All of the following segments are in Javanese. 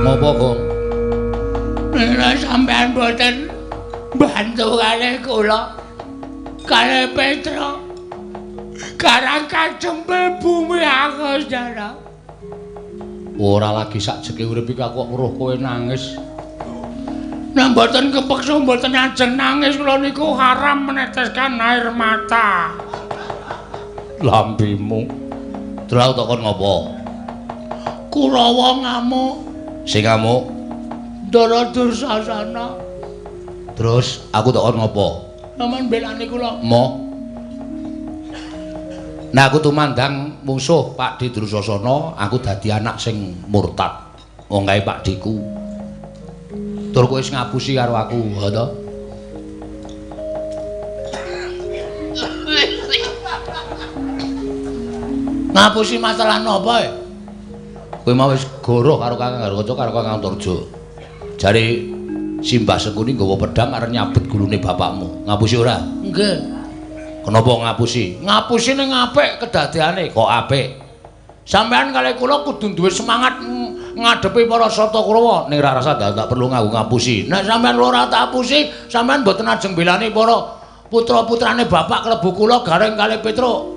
Ngopo, Gong? Nek sampean mboten bantu kalih kula, kalih Petro, Karang Kadempel bumi aku Ndara. Ora lagi sakjeke urip iki aku kok weruh kowe nangis. Nek mboten kepeksa mboten ajeng nangis kula niku haram meneteskan air mata. Lambemu. Terus aku takon ngopo? Kurawa ngamuk. Sing ngamuk Ndara Dursasana. Terus aku takon ngopo? Sampeyan belani kula. Moh. Nah aku tumandang mungsuh Pakdhe Dursasana, aku dadi anak sing murtad. Wong kae Pakdheku. Tur kowe wis ngapusi karo aku, ha to? Ngapusi masalah napa e? Kowe mau wis goroh karo Kakang Garukaca karo Kakang Antarja. Jare Simbah Sengkuni nggawa pedhang arep nyabet gulune bapakmu. Ngapusi ora? Nggih. Kenapa ngapusi? Ngapusi ning apik kedadeane. Kok apik? Sampeyan kalih kula kudu duwe semangat ngadepi para Sata Kurawa. Ning ra rasa tak perlu nganggo ngapusi. Nek sampeyan ora tak apusi, sampeyan mboten ajeng belani para putra-putrane bapak klebu kula Gareng kalih Petro.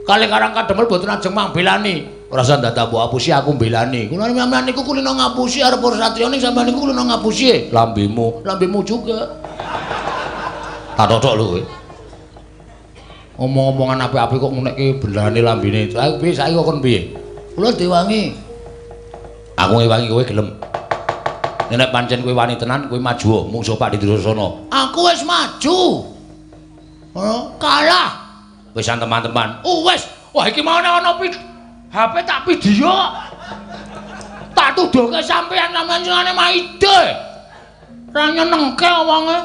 Kalih Karang Kadempel mboten ajeng mangbelani. Ora usah ndadak mbok apusi aku mbelani. Kula sampeyan niku kulino ngapusi arep para satriya ning sampeyan niku kulino ngapusi. Lambemu, lambemu juga. Tak totok lho kowe. Omong-omongan apik-apik kok ngunekke benerane lambene. Lah piye saiki kok kon piye? Kula diwangi. Aku ngewangi kowe gelem. Nek pancen kowe wani tenan kowe maju mungsuh Pakdhe Dursasana. Aku wis maju. Oh, kalah. Wis teman-teman. Oh wis. Wah iki mau ana HP tak video. Tak tuduhke sampeyan sampeyan senengane maide. Ora nyenengke wonge.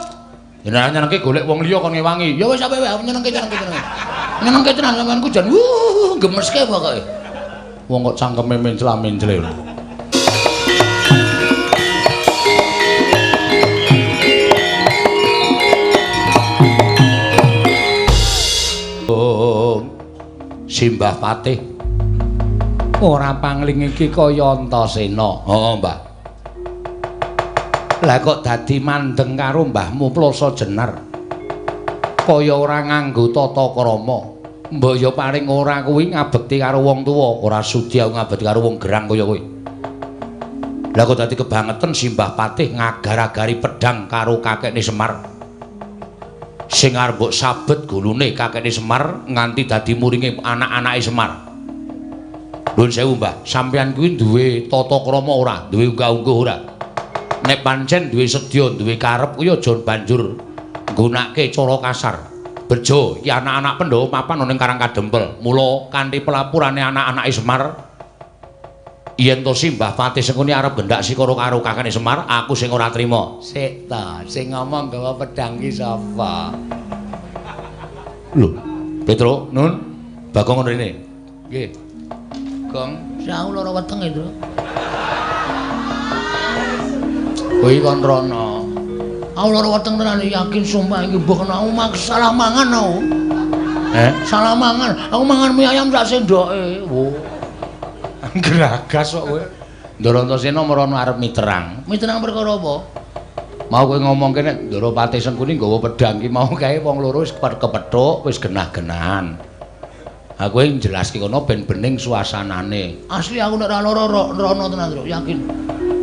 Ya nek nyenengke golek wong liya kon ngewangi. Ya wis sampe wae nyenengke nyenengke. Nyenengke tenan sampeyan ku jan gemeske pokoke. Wong kok cangkeme mencla-mencle. Simbah Patih ora pangling iki kaya Antasena. Heeh, Mbah. Lah kok dadi mandeng karo mbahmu Plasa Jenar. Kaya ora nganggo tata krama. Mbok ya paling ora kuwi ngabekti karo wong tuwa, ora sudi aku ngabekti karo wong gerang kaya kowe. Lah kok dadi kebangetan Simbah Patih ngagar-agari pedhang karo kakekne Semar. Sing arep mbok sabet gulune kakekne Semar nganti dadi muringe anak-anake Semar. Nuwun sewu, Mbah, sampeyan kuwi duwe tata krama ora? Duwe unggah-ungguh ora? Nek pancen duwe sedya, duwe karep kuwi aja banjur nggunakake cara kasar. Bejo iki anak-anak Pandhawa papan ana ning Karang Kadempel. Mula kanthi pelapurane anak-anake Semar yen to Simbah Patih Sengkuni arep gendak sikara karo kakane Semar, aku sing ora trima. Sik ta, sing ngomong gawa pedhang ki sapa? Lho, Petro, Nun, Bagong ngono rene. Nggih. Gong, aku lara wetenge, Tru. Kowe kon rono. Aku lara weteng tenan yakin sumpah iki mbok aku salah mangan aku. Eh? Salah mangan. Aku mangan mie ayam sak sendoke. Wo. Gragas kok kowe. Ndara Antasena merono arep miterang. Miterang perkara apa? Mau kowe ngomongke nek Ndara Patih Sengkuni nggawa pedhang ki mau kae wong loro wis kepethuk, wis genah-genahan. Aku njelaske kono ben bening suasanane. Asli aku nek ora lara rono tenan, Tru, yakin.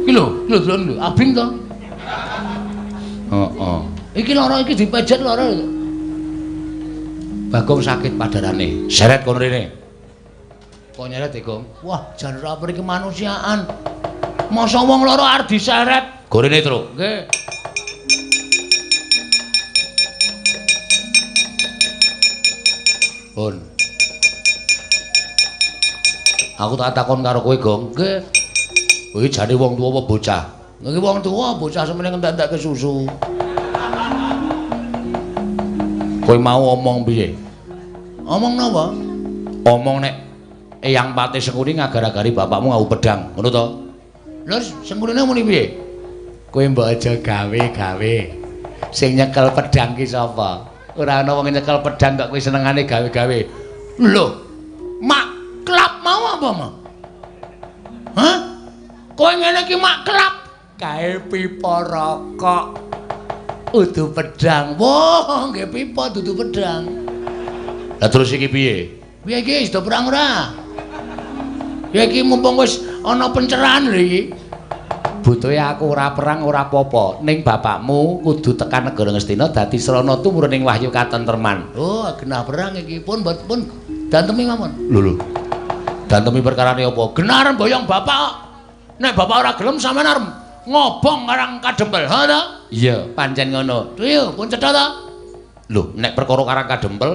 Iki lho, lho delok lho, abing to. Heeh. Iki lara iki dipejet lara. Bagong sakit padarane. Seret kono rene. Kok nyeret e, Gong? Wah, jan ora peri kemanusiaan. Masa wong lara arep diseret? Gorene, Tru. Nggih. Pun. Aku tak takon karo kowe, Gong. Nggih. Kowe jane wong tuwa apa bocah? Nggih wong tuwa, bocah semene ngentek-entekke susu. Kowe mau omong piye? Omong napa? Omong nek Eyang Patih Sengkuni ngagar-agari bapakmu nganggo pedhang, ngono to? Lha Sengkunine muni piye? Kowe mbok aja gawe-gawe. Sing nyekel pedhang ki sapa? Ora ana wong nyekel pedhang kok kowe senengane gawe-gawe. Lho, mak klap mau apa, Ma? Hah? Kowe Kowe ngene iki mak klap gawe pipa rokok. Udu pedang. Wah, nggih pipa dudu pedang. Lah terus iki piye? Piye iki sida perang ora? Ya iki mumpung wis ana pencerahan lho iki. Butuhe aku ora perang ora apa-apa, ning bapakmu kudu tekan negara Ngastina dadi srana tumurun ing wahyu katentreman. Oh, genah perang iki pun pun dantemi mawon. Lho lho. Dantemi perkarane apa? Genah arep boyong bapak kok. Nek bapak ora gelem sampean arep ngobong Karang Kadempel. Ha ta? Iya, pancen ngono. Iya, pun cetha ta? Lho, nek perkara Karang Kadempel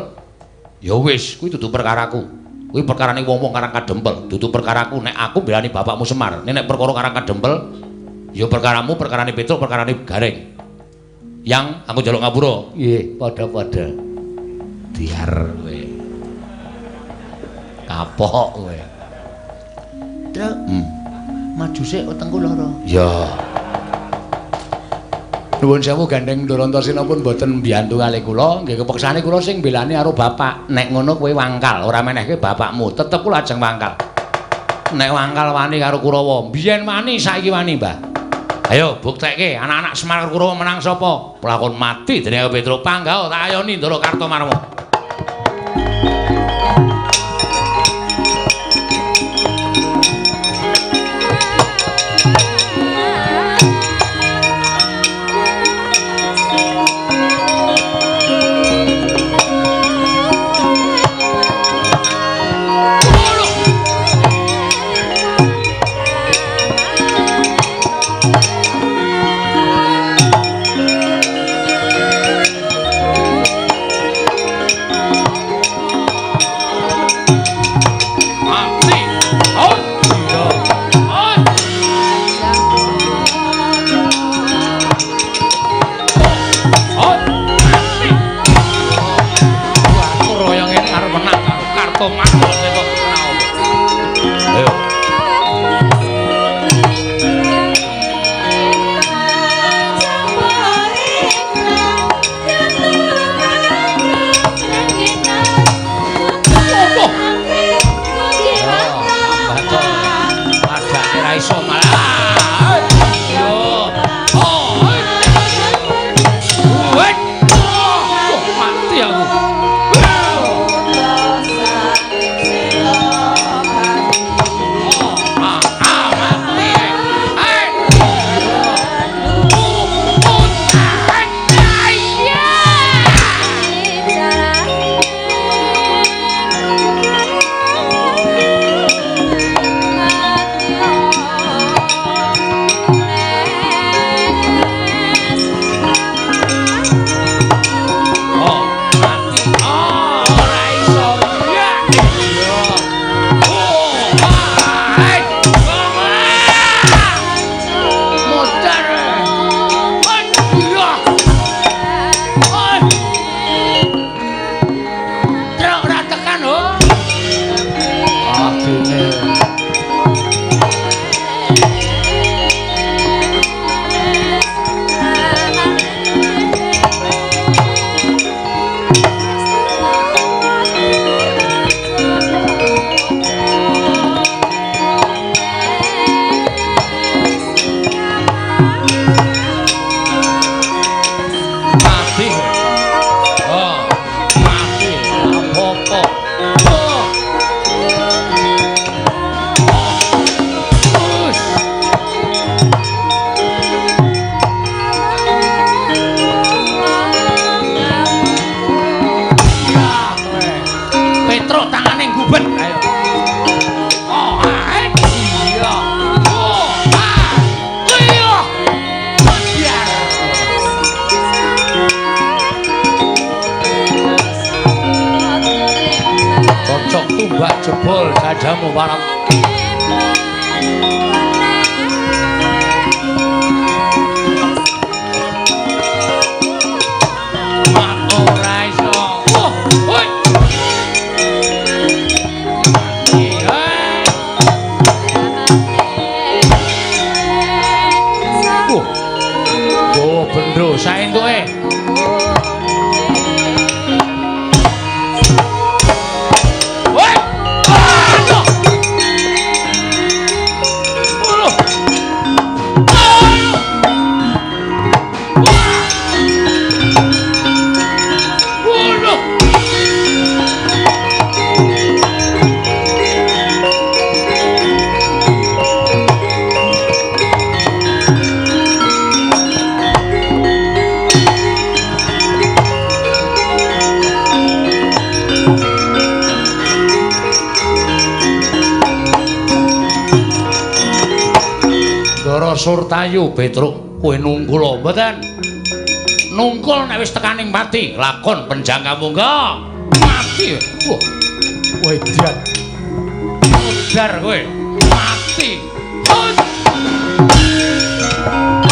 ya wis, kuwi dudu perkaraku. Kuwi perkarane wong-wong Karang Kadempel, dudu perkaraku. Nek aku belani bapakmu Semar. Nek perkara Karang Kadempel ya perkaramu, perkarane Petruk, perkarane Gareng. Yang aku njaluk ngapura. Nggih, padha-padha. Diar kowe. Kapok kowe. Truk. Maju sik wetengku lara. Ya. Nuwun sewu gandeng Ndorantosena pun mboten mbiyantu kalih kula, nggih kepeksane kula sing mbelani karo bapak. Nek ngono kowe wangkal, ora menehke bapakmu, tetep kula ajeng wangkal. Nek wangkal wani karo Kurawa, mbiyen wani saiki wani, Mbah. Ayo buktekke anak-anak Semar karo Kurawa menang sapa? Pelakon mati dening Petruk panggah tak ayoni Ndara Kartomarma. Jebol dadamu warang. Ora iso. Oh, hoi. Oh, bendo saentuke. Woi. Aduh. Ndara Surtayu Petruk kowe nungkul mboten? Nungkul nek wis tekaning pati, lakon penjangka monggo. Mati. Wah. Wedan. Modar kowe. Mati. Hut.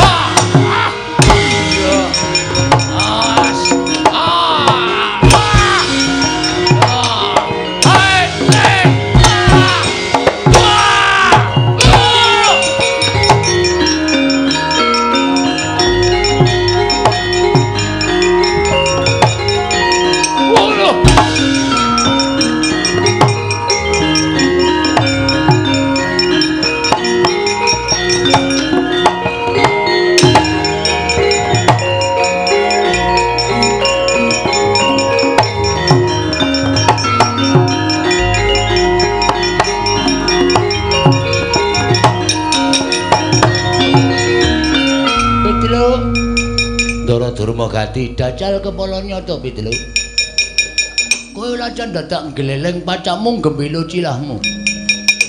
Ah. Ah. As. Ah. Ah. Ah. Hai. Ah. Ah. Ah. Waduh. Pitlo. Ndara Durmagati dajal kepala nyata Pitlo. Kowe lajan dadak nggleleng pacamu gembilo cilahmu.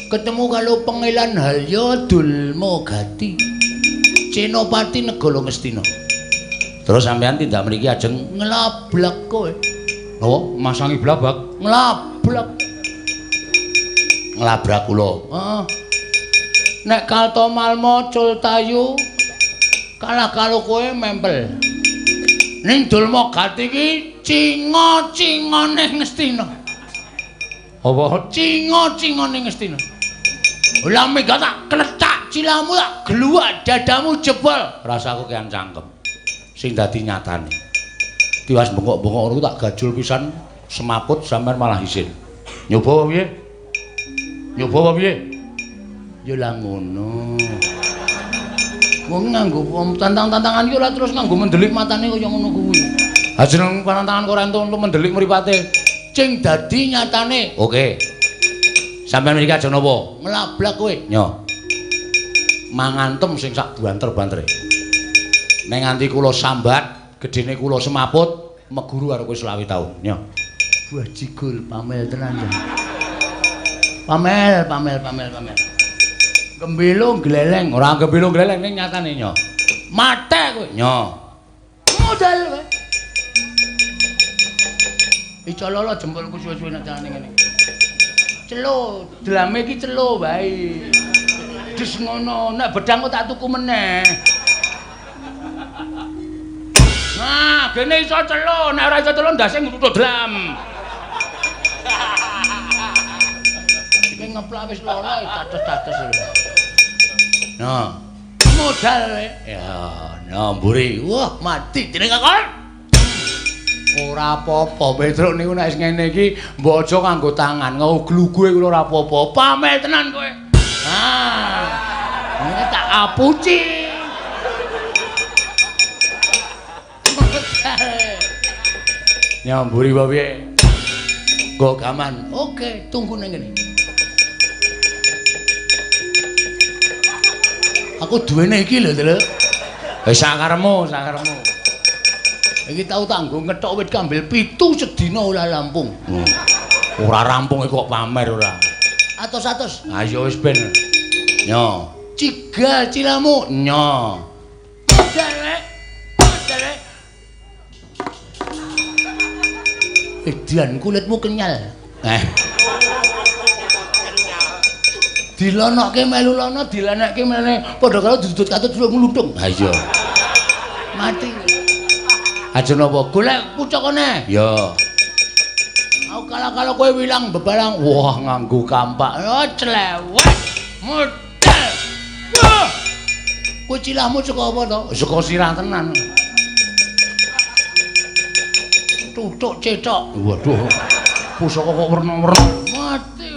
Ketemu karo Pangeran Halya Dulmagati. Senopati Negara Ngastina. Terus sampean tindak mriki ajeng nglablak kowe. Napa? Masangi blabak? Nglablak. Nglabrak kula. Heeh. Nek Kartomarma Cultayu kalah karo kowe mempel. Ning Dulmagati iki cinga-cingane Ngastina. Apa? Cinga-cingane Ngastina. Lah mega tak klecak cilamu tak gluwak dadamu jebol. Rasaku kian cangkem. Sing dadi nyatane. Tiwas bengok-bengok ngono tak gajul pisan semaput sampean malah isin. Nyoba apa piye? Nyoba apa piye? Ya lah ngono. Wong nganggo tantang-tantangan iki ora terus nganggo mendelik matane kaya ngono kuwi. Ha jeneng pantangan kok ora entuk mendelik mripate. Sing dadi nyatane. Oke. Sampeyan mriki aja napa? Nglablak kowe. Nyo. Mangantem sing sak banter-bantere. Nek nganti kula sambat, gedene kula semaput, meguru karo kowe 25 taun. Nyo. Buah jigul pamel tenan ya. Pamel, pamel, pamel, pamel. Gembilo gleleng, ora gembilo gleleng ning nyatane nyo. Mate kowe. Nyo. Modal kowe. Ico lolo jempolku suwe-suwe nek carane ngene. Celo, delame iki celo wae. Des ngono, nek bedang kok tak tuku meneh. Nah, gene iso celo, nek ora iso celo ndase ngruthuk dlam. Iki ngeplak wis loro dados-dados lho. Nah, modal kowe. Ya, nah mburi. Wah, mati dening kakon. Ora apa-apa, Petruk niku nek wis ngene iki mbok aja nganggo tangan, nguglugue kula ora apa-apa. Pamel tenan kowe. Ah. Ngene tak apuci. Nyamburi wae piye? Nggo gaman. Oke, tunggu ning ngene. Aku duwene iki lho, Tru. Wis sakaremu, sakaremu. Iki tau tak nggo ngethok wit kambil 7 sedina ora rampung. Ora rampung iki kok pamer ora. Atos-atos. Ayo wis ben. Nyo. Cigal cilamu. Nyo. Modal. Modal. Edan kulitmu kenyal. Eh. Dilonokke melu lono, dilenekke mene padha karo dudut katut ngluntung. Ha iya. Mati. Aja napa golek pucukane. Ya. Aku kalah-kalah kowe wilang bebarang. Wah, nganggo kampak. Oh, clewet. Modal. Wah. Kowe cilahmu saka apa to? Saka sirah tenan. Tutuk cethok. Waduh. Pusaka kok werna-werna. Mati.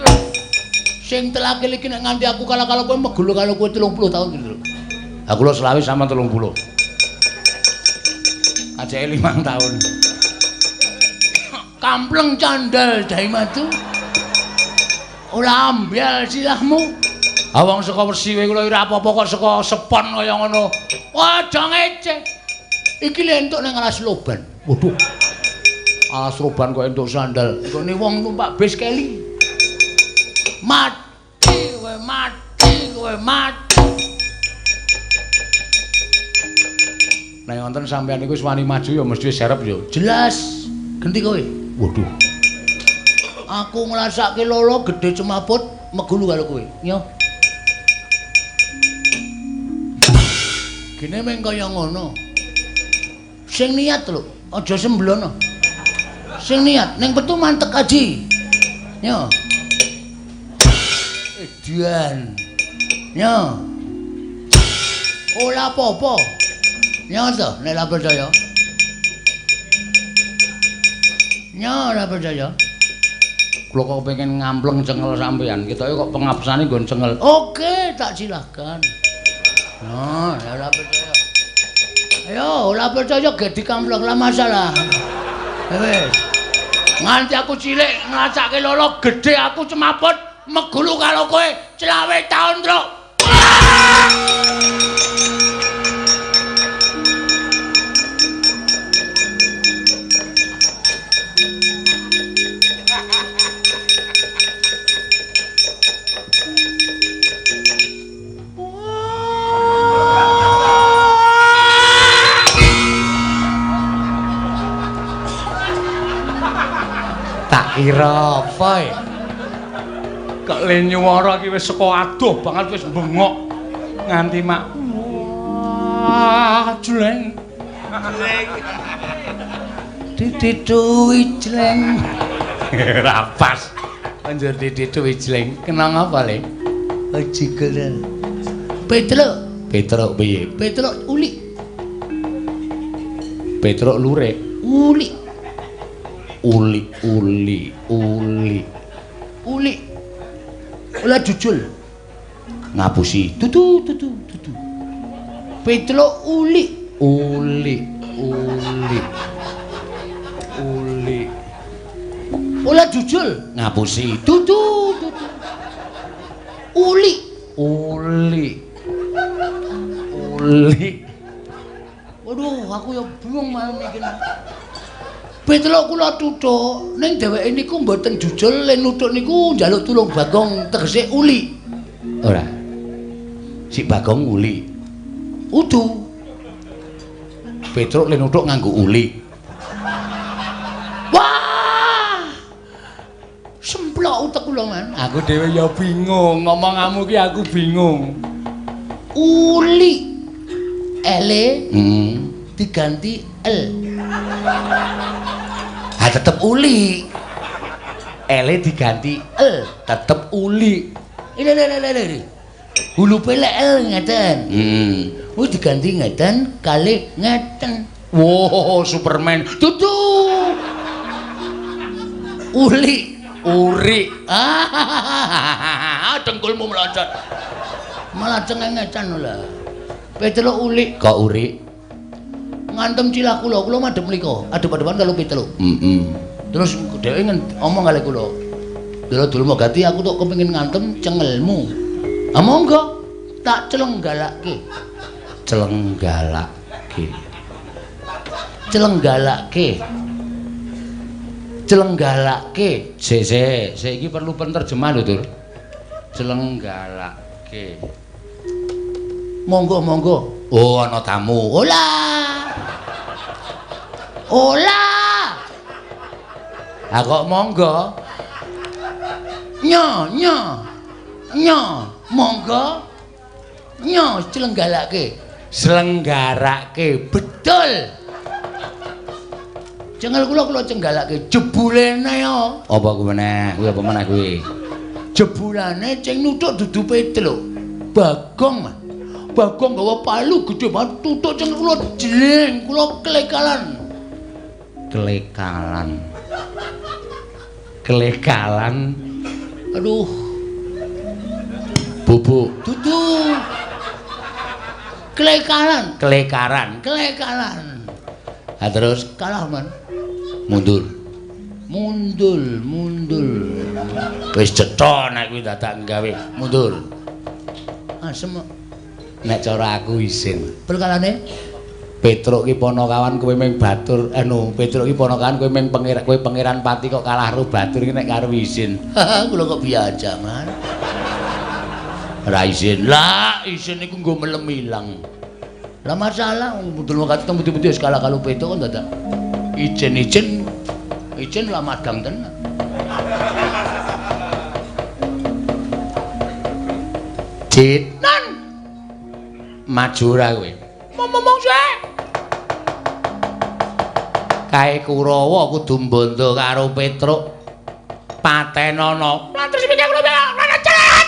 Sing telakil iki nek nganti aku kalah-kalah kowe megolo karo kowe 30 tahun gitu. Aku lho 25 sama 30. Ajake 5 tahun. Kampleng candal dai madu. Ora ambyal silahmu. Ah wong saka Persiwe kula ora apa-apa kok saka sepon kaya ngono. Wah, aja ngece. Iki lho entuk nang alas loban. Waduh. Alas roban kok entuk sandal. Nggone wong numpak bis keli. Mati kowe, mati kowe, mati. Nek wonten sampean niku wis wani maju ya mesti serep ya. Jelas. Genti kowe. Waduh. Aku ngrasake lolo gedhe cemaput megulu karo kowe. Yo. Gene meng kaya ngono. Sing niat lho, aja semblono. Sing niat ning petu mantek aji. Yo. Edian. Yo. Ora apa-apa. Yo to, nek ora percaya. Yo ora percaya. Kula kok pengen ngampleng cengel sampean. Ketoke kok pengapsane nggon cengel. Oke, tak silahkan. Nah, ora percaya. Ayo, ora percaya ge dikampleng lah masalah. Wis. Nganti aku cilik ngrasake lolo gedhe aku cemaput megulu karo kowe 25 taun, Truk. Tak kira apa e? Kok le nyuwara iki wis saka adoh banget wis bengok nganti mak. Wah, jleng. Jleng. Didituwi jleng. Ora pas. Anjur didituwi jleng. Kenang apa le? Jigelen. Petruk. Petruk piye? Petruk ulik. Petruk lurik. Ulik. Uli uli uli uli ula jujul ngapusi tutu tutu tutu Petruk uli uli uli uli ula jujul ngapusi tutu tutu uli uli uli. Waduh, aku ya bingung malam iki. Petruk kula tuthuk ning dheweke niku mboten jujul le nuthuk niku njaluk tulung Bagong tegese uli. Ora. Si Bagong uli. Udu. Petruk le nuthuk nganggo uli. Wah! Semplok utek kula, Man. Aku dhewe ya bingung, ngomongamu ki aku bingung. Uli. Ele diganti L. Ha tetep uli. Ele diganti L, tetep uli. Ile. Hulupe lek L ngeten. Kuwi diganti ngeten kalih ngeten. Wow, Superman. Dudu. Uli, uri. Ah, dengkulmu meloncat. Malah cengengecan lho. Petruk uli. Kok uri? Ngantem cilah kula, kula madhep mriko, adep-adepan karo Petruk. Terus dheweke omong kali kula. Dulu dulu mau ganti aku tok kepengin ngantem cengelmu. Ah monggo, tak celenggalake. Celenggalake. Celenggalake. Celenggalake. Sik sik, sik iki perlu penerjemah lho, Tur. Celenggalake. Monggo monggo. Oh, ana tamu. Ola. Ola. Ha kok monggo? Nyo nyo. Nyo, monggo. Nyo celenggalake. Selenggarake. Betul. Cengel kula kula cenggalake jebulene yo. Apa kuwi meneh? Kuwi apa meneh kuwi? Jebulane sing nuthuk dudu Petruk. Bagong, Mas. Bagong gawa palu gedhe banget tutuk cengel kula jleng, kula klekalan. Klekalan. Klekalan. Aduh. Bubuk. Dudu. Klekalan, klekaran, klekalan. Ha terus kalah, Man. Mundur. Mundur, mundur. Wis cetha nek kuwi dadak gawe mundur. Asem. Nek cara aku isin. Perkarane Petruk ki ponokawan kowe ming batur anu Petruk ki ponokawan kowe ming pangeran kowe pangeran pati kok kalah karo batur ki nek karo isin. Kula kok biasa, Man. Ora isin. Lah, isin niku nggo melem ilang. Lah masalah Dulmagati teng pundi-pundi wis kalah karo Petruk kok dadak ijen-ijen ijen lah madang tenan. Cit. Nan. Maju ora kowe? Ngomong sik. Kae Kurawa kudu mbondo karo Petruk. Patenono. Lah terus mikir kula cerat.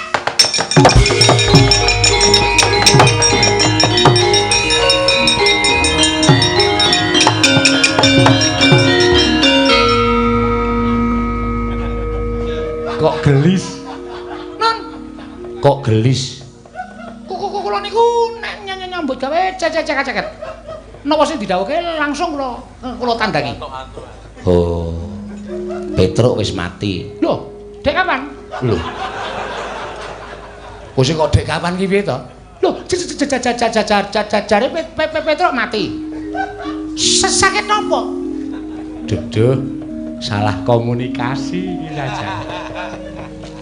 Kok gelis? Non. Kok gelis? Kok kula niku nek nyambut gawe cecek-ceket. Napa sing didhawuhke langsung kula tandangi. Oh. Petruk wis mati. Lho, dek kapan? Lho. Kok sing kok dek kapan ki piye to? Lho, jare Petruk mati. Sakit napa? Duduh, salah komunikasi iki saja.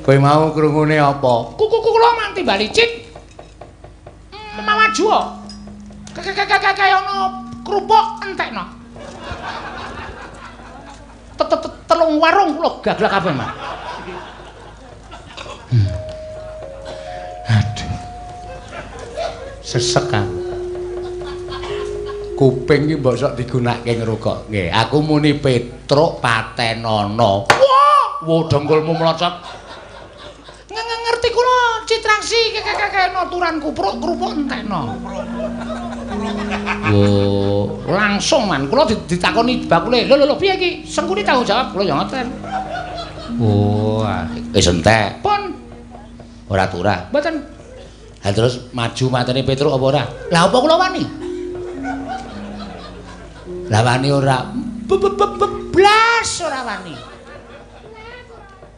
Kowe mau krungune apa? Kuku kula manti bali cit. Mawaju kok. Kaya ana kerupuk entekno. Telung warung kula gaglak kabeh, Mas. Aduh. Sesek aku. Kuping iki mbok sok digunakake ngrungokke. Aku muni Petruk patenono. Wah, wo dengkulmu mlocot. Ngerti kula citraksi kekekekno turan kupruk kerupuk entekno. Wo, langsung man kula ditakoni bakule. Lho lho lho piye iki? Sengkuni tanggung jawab kula ya ngoten. Oh, wis entek. Pun ora turah. Mboten. Ha terus maju mateni Petruk apa ora? Lah apa kula wani? Lah wani ora. Blas ora wani.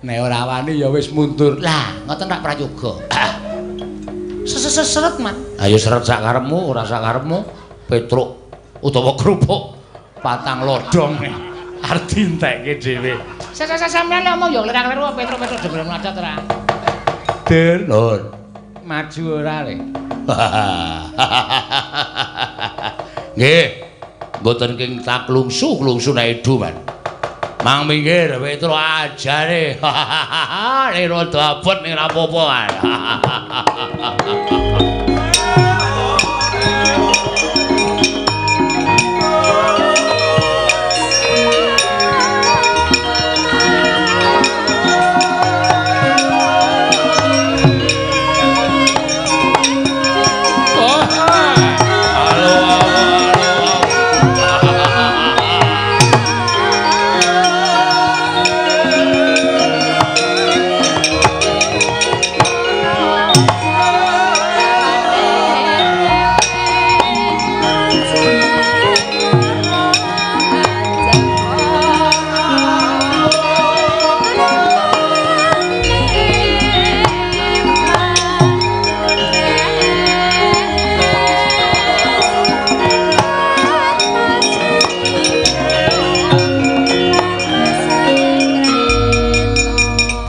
Nek ora wani ya wis mundur. Lah, ngoten rak prayoga. Seret, Man. Ayo seret sak karepmu, ora sak karepmu. Petruk utawa kerupuk patang lodhong arep dientekke dhewe. Sampeyan lek omong ya kleru-kleru Petruk-Petruk dhewe mlacot ora. Den, Lur. Maju ora le. Nggih. Mboten king tak klungsu-klungsu nek edu, Man. Mang minggir Petruk ajare. Nek rada abot ning ra apa-apa, Man.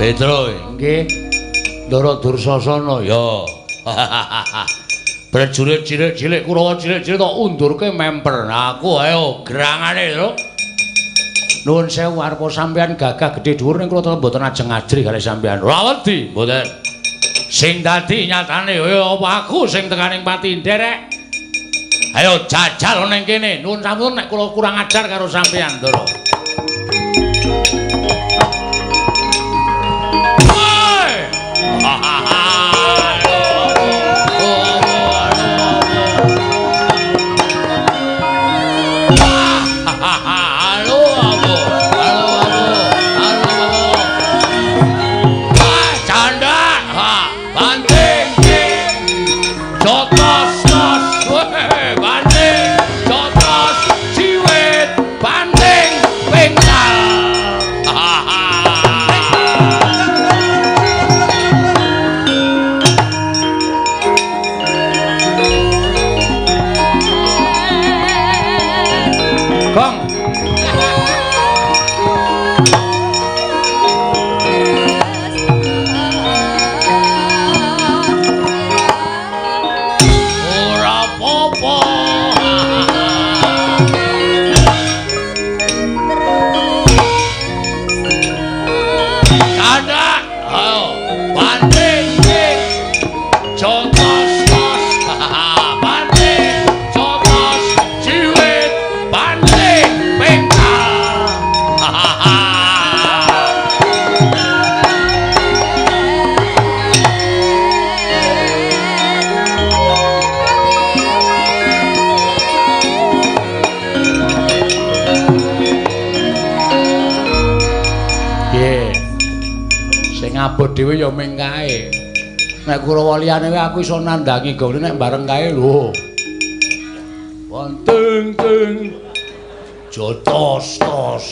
Petro, nggih. Ndara Dursasana ya. Prajurit cilik-cilik Kurawa cilik-cilik tok undurke memper. Aku ayo gerangane, Tru. Nuwun sewu arepa sampeyan gagah gedhe dhuwur ning kula mboten ajeng ajrih kalih sampeyan. Ora wedi, mboten. Sing dadi nyatane ya apa aku sing tekaning pati nderek. Ayo jajal ning kene. Nuwun sampun nek kula kurang ajar karo sampeyan, Ndara. Ora apa-apa. Sing abot dhewe ya ming kae. Nek Kurawa liyane wae aku iso nandangi gone nek bareng kae lho. Banting ting jotos tos.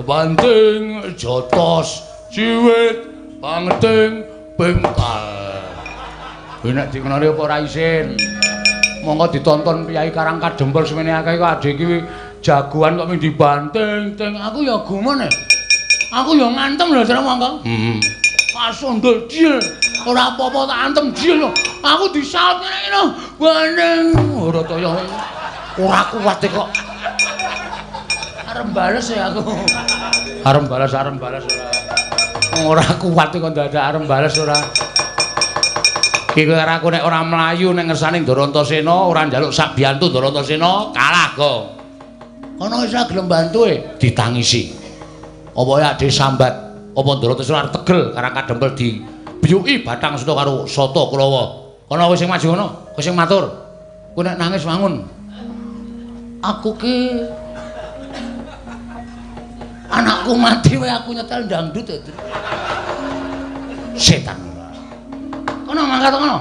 Banting jotos ciwit banting bengkal. Kuwi nek dikenali apa ora isin. Monggo ditonton Piyai Karang Kadempel semene akeh kok adhe iki jagoan kok ming dibanting ting. Aku ya gumun e. Aku ya ngantem lho jare monggo. Heeh. Pasundul jil. Ora apa-apa tak antem jil lho. Aku disaut ngene iki lho. Banting ora kaya ora kuat e kok. Arep bales ya aku. Arep bales ora. Ora kuat kok dadak arep bales ora. Iki karo aku nek ora mlayu ning ngersane Ndarantasena, ora njaluk sabiyantu Ndarantasena, kalah kok. Kono wis ora gelem bantu e, ditangisi. Apa ya ade sambat, apa Ndarantasena arep tegel Karang Kadempel dibiyuki bathang suta karo Sata Kurawa. Kono wis sing maju kono, kowe sing matur. Kowe nek nangis wangun. Aku ki anakku mati wae aku nyetel dangdut e. Setan. Kono mangkat kono.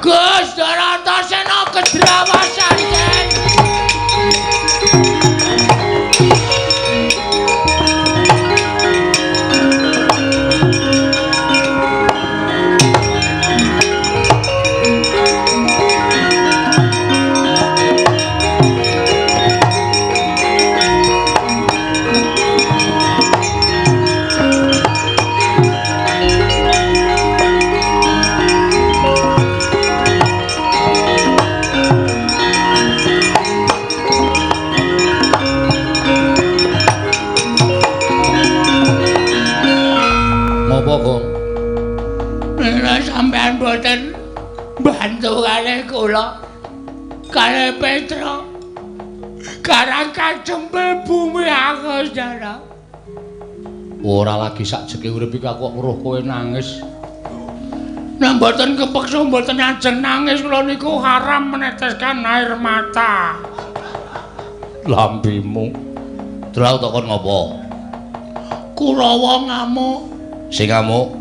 Gus Ndarantasena kedrawasan den. Sampeyan boten bantu kalih kula kalih Petro Karang Kadempel bumi aku saudara. Ora lagi sakjeke urip iki aku kok weruh kowe nangis. Nek mboten kepeksa mboten ajeng nangis kula niku haram meneteskan air mata. Lambemu. Terus aku takon ngopo? Kurawa ngamuk. Sing ngamuk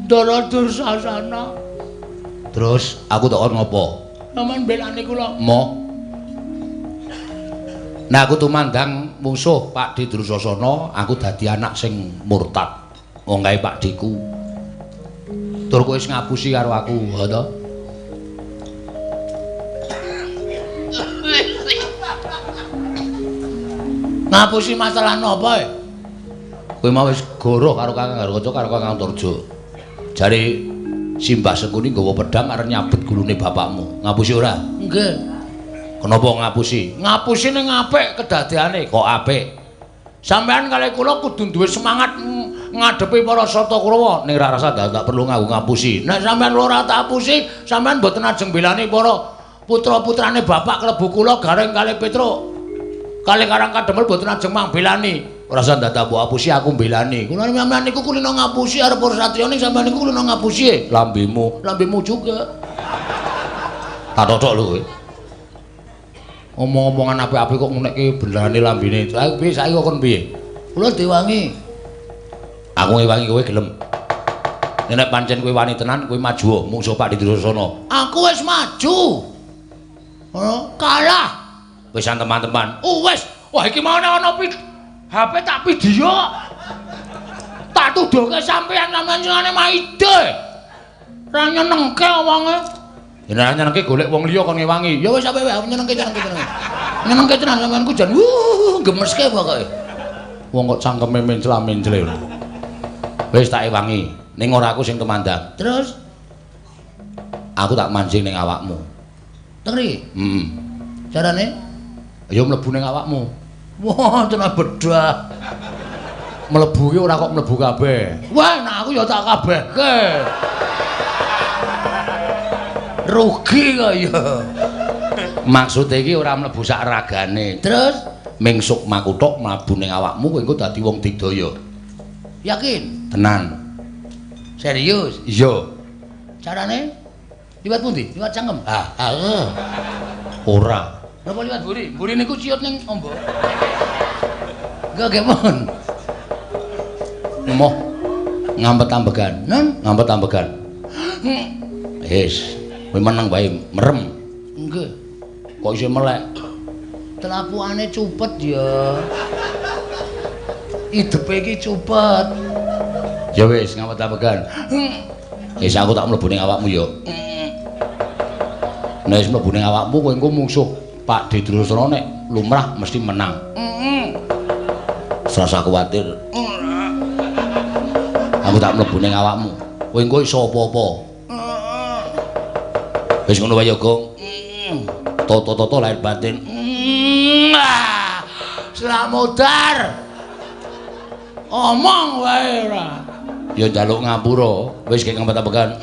Ndara Dursasana. Terus aku takon ngopo? Sampeyan belani kula. Mo. Nah aku tumandang mungsuh Pakdhe Dursasana, aku dadi anak sing murtad. Wong kae Pakdheku. Tur kowe wis ngapusi karo aku, ha to? Ngapusi masalah napa e? Kowe mau wis goroh karo Kakang Garukaca karo Kakang Antarja. Jare Simbah Sengkuni nggawa pedhang arep nyabet gulune bapakmu. Ngapusi ora? Nggih. Kenapa ngapusi? Ngapusi ning apik kedadeane kok apik. Sampeyan kalih kula kudu duwe semangat ngadepi para Sata Kurawa. Ning ora rasa tak perlu nganggo ngapusi. Nek sampeyan ora tak apusi, sampeyan mboten ajeng belani para putra-putrane bapak klebu kula Gareng kalih Petruk. Kalih Karang Kadempel mboten ajeng mangbelani. Ora usah dadak mbok apusi aku mbelani. Kula sampeyan niku kulino ngapusi arep para satriya ning sampeyan niku kulino ngapusi e. Lambemu, lambemu juga. Tak totok lho kowe. Omong-omongan apik-apik kok ngunekke benerane lambene. Aku piye saiki kok kon piye? Kula diwangi. Aku ngewangi kowe gelem. Nek pancen kowe wani tenan kowe maju mungsuh Pakdhe Dursasana. Aku wis maju. Oh, kalah. Wis teman-teman. Oh wis. Wah iki mau ana HP tak video. Tak tuduhke sampeyan sampeyan singane maide. Ora nyenengke wonge. Ya nek nyenengke golek wong liya kon ngewangi. Ya wis sampe wae nyenengke nyenengke. Nyenengke tenan sampeanku jan gemeske pokoke. Wong kok cangkeme mencla-mencle. Wis tak ewangi. Ning ora aku sing tumandang. Terus aku tak mancing ning awakmu. Teng mriki? Heeh. Carane? Ya mlebu ning awakmu. Wah, tenan bedah. Mlebu ki ora kok mlebu kabeh. Wah, nek aku ya tak kabehke. Rugi kok ya. Maksude iki ora mlebu sak ragane. Terus ming sukmaku tok mlebu ning awakmu kowe engko dadi wong digdaya. Yakin? Tenan. Serius? Iya. Carane? Liwat pundi? Liwat cangkem? Ah, ah. Ora. Napa liwat mburi? Mburi niku ciut ning ombo. Enggak gemon. Moh. Ngampet ambegan. Nun, Ngampet ambegan. Wis, kowe meneng wae, merem. Nggih. Kok isih melek? Telapukane cupet ya. Idepe iki cupet. Ya wis, ngampet ambegan. Wis aku tak mlebu ning awakmu ya. Nek wis mlebu ning awakmu kowe engko mungsuh Pak De Durasana nek lumrah mesti menang. Serasa kuwatir. Aku tak mlebu ning awakmu. Kowe engko iso apa-apa. Wis ngono wae ya, Gong. Toto-toto lahir batin. Slamodar. Omong wae ora. Ya njaluk ngapura, wis kek ngempet-empetan.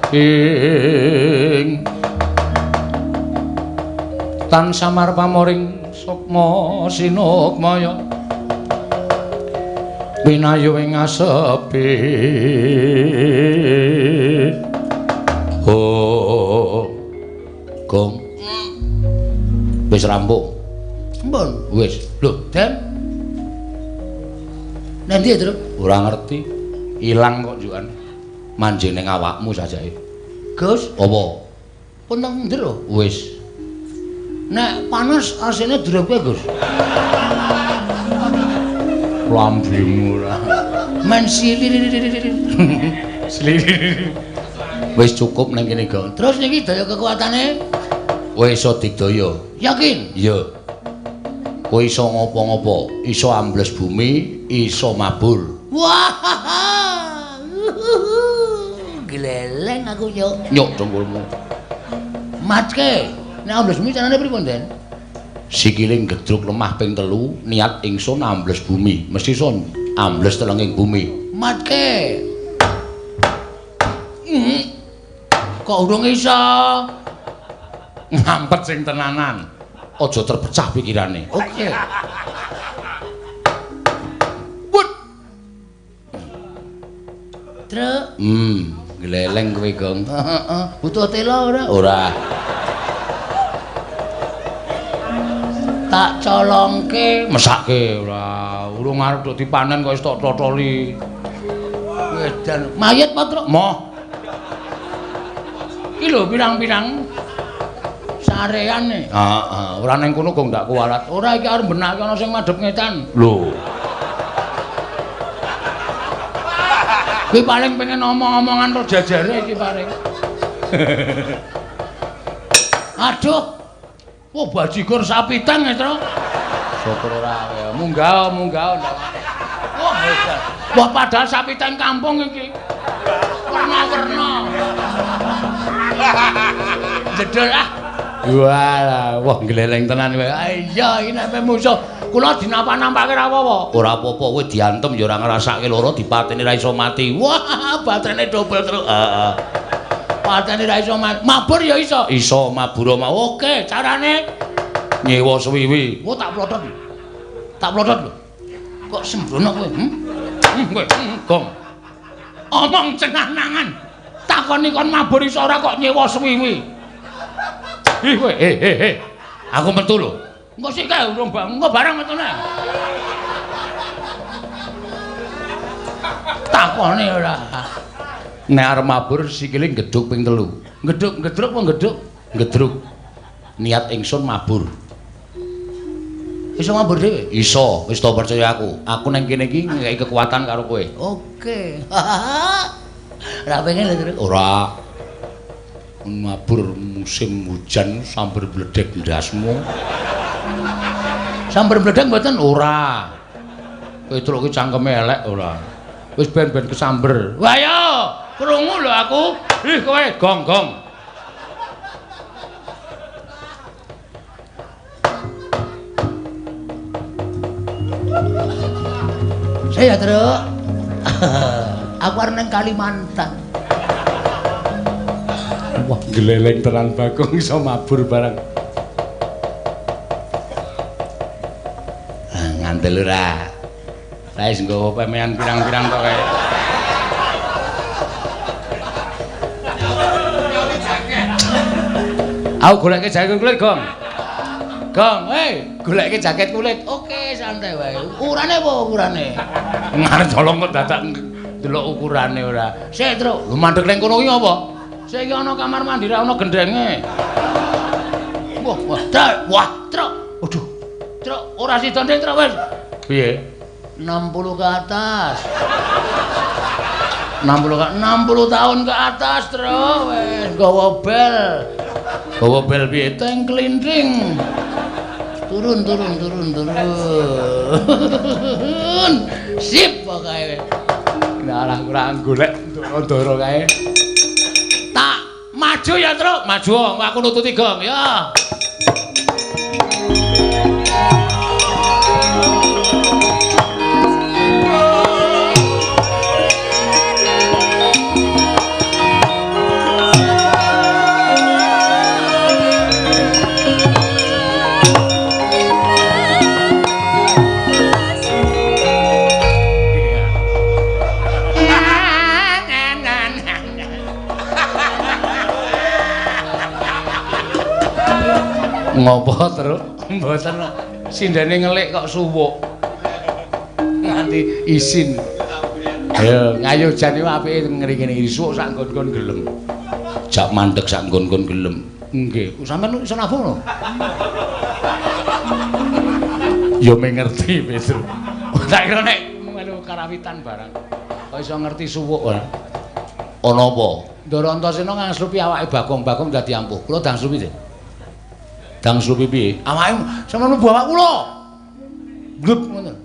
Ing tan samar pamoring sukma sinukmaya winayu ing asepi. Oh. Gong. Wis rampung. Mbon. Wis. Lho, Den. Nang ndi, Truk? Ora ngerti. Ilang kok njukan. Manjing ning awakmu sajake. Gus, apa? Pun nang njero. Wis. Nek panas asine durep kowe, Gus. Lambimu ora. Men sili. Sili. Wis cukup ning kene, Gong. Terus niki daya kekuatane? Kowe iso digdaya. Yakin? Iya. Kowe iso ngopo-ngopo, iso ambles bumi, iso mabur. Wah. Gleleng aku yo. Nyok dengkulmu. Matke. Nek ambles bumi carane pripun, Den? Sikile ngedruk lemah ping 3, niat ingsun ambles bumi, mesti iso ambles telenging bumi. Matke. Kok urung iso? Ngampet sing tenanan. Aja terpecah pikirane. Oke. Wut. Truk. Gleleng kowe, Gong. Heeh. Butuh tela ora? Ora. Tak colongke, mesake ora. Urung arep dok dipanen kok wis tok totoli. Wedan. Mayit apa, Truk? Moh. Iki lho pirang-pirang sareane. Heeh, ora ning kono kok ndak kuwalat. Ora iki arep benake ana sing madhep ngetan. Lho. Kuwi paling pengen omong-omongan ro jajare iki paling. Aduh. Wah, bajigur sapi tang ya, Truk. Syukur ora ya. Munggah, munggah ndak. Wah, hebat. Wah, padahal sapi tang kampung iki. Werna-werna. Jedul ah. Walah, wah gleleng tenan kowe. Iya, iki nek musuh kula dinapa-nampake ra apa-apa. Ora apa-apa, kowe diantem ya ora ngrasake lara, dipateni ra iso mati. Wah, baterene dobel terus. Heeh. Pateni ra iso mati. Mabur ya iso. Iso mabur mau. Oke, carane nyewa suwiwi. Wah, tak plotot. Tak plotot lho. Kok sembrono kowe? Kowe, Gong. Omong cenah-nangan. Takoni kon mabur iso ora kok nyewa suwiwi. Ih kowe, he. Aku metu lho. Engko sik kae urung engko barang metune. Takoni ora. Nek arep mabur sikile ngedhuk ping 3. Ngedhuk, ngedruk apa ngedhuk? Ngedruk. Niat ingsun mabur. Iso mabur dhewe? Iso, wis to percaya aku. Aku nang kene iki ngekeki kekuatan karo kowe. Oke. Ora pengen lho, Truk. Ora. Mabur musim hujan sambar bledek ndasmu. Sambar bledek mboten? Ora. Kowe truk ki cangkeme elek ora. Wis ben-ben kesamber. Wah yo, krungu lho aku. Ih kowe gong-gong. Saya Truk. Aku arep nang Kalimantan. Wah, gleleng tenan Bagong iso mabur barang. Ah, ngandel ora. Saya wis nggawa pemean pirang-pirang kok kae. Aku goleke jaket kulit, Gong. Gong, hei, goleke jaket kulit. Oke, santai wae. Ukurane apa ukurane? Ngarep colong kok dadak Delok ukurane ora. Sik, Truk. Lho mandeg ning kono kuwi apa? Sik iki ana kamar mandi ra ana gendenge. Wah, wah, Truk. Wah, Truk. Aduh. Truk, ora sida ndek, Truk wis. Piye? 60 ke atas. 60 tahun ke atas, Truk. Wis nggawa bel. Gawa bel piye? Teng klinting. Turun, turun, turun, turun. Sip pokoke. Nah, ora golek ndoro-ndoro kae. Tak maju ya, Truk. Maju, aku nututi gong ya. Ngopo, Truk? Mboten. Sindene ngelik kok suwuk. Nganti isin. Ayo, ngayo jane apike ngene iki suwuk sak nggon-nggon gelem. Jak mandeg sak nggon-nggon gelem. Nggih. Sampeyan iso nabuh lho. Ya mengerti, Petru. Tak kira nek melu karawitan barang. Kok iso ngerti suwuk ora? Ana apa? Ndara Antasena ngangslupi awake Bagong, Bagong dadi ampuh. Kula dangslupi, Dik. Dangslupi piye? Awake sampeyan mlebu awak kula. Blub ngoten.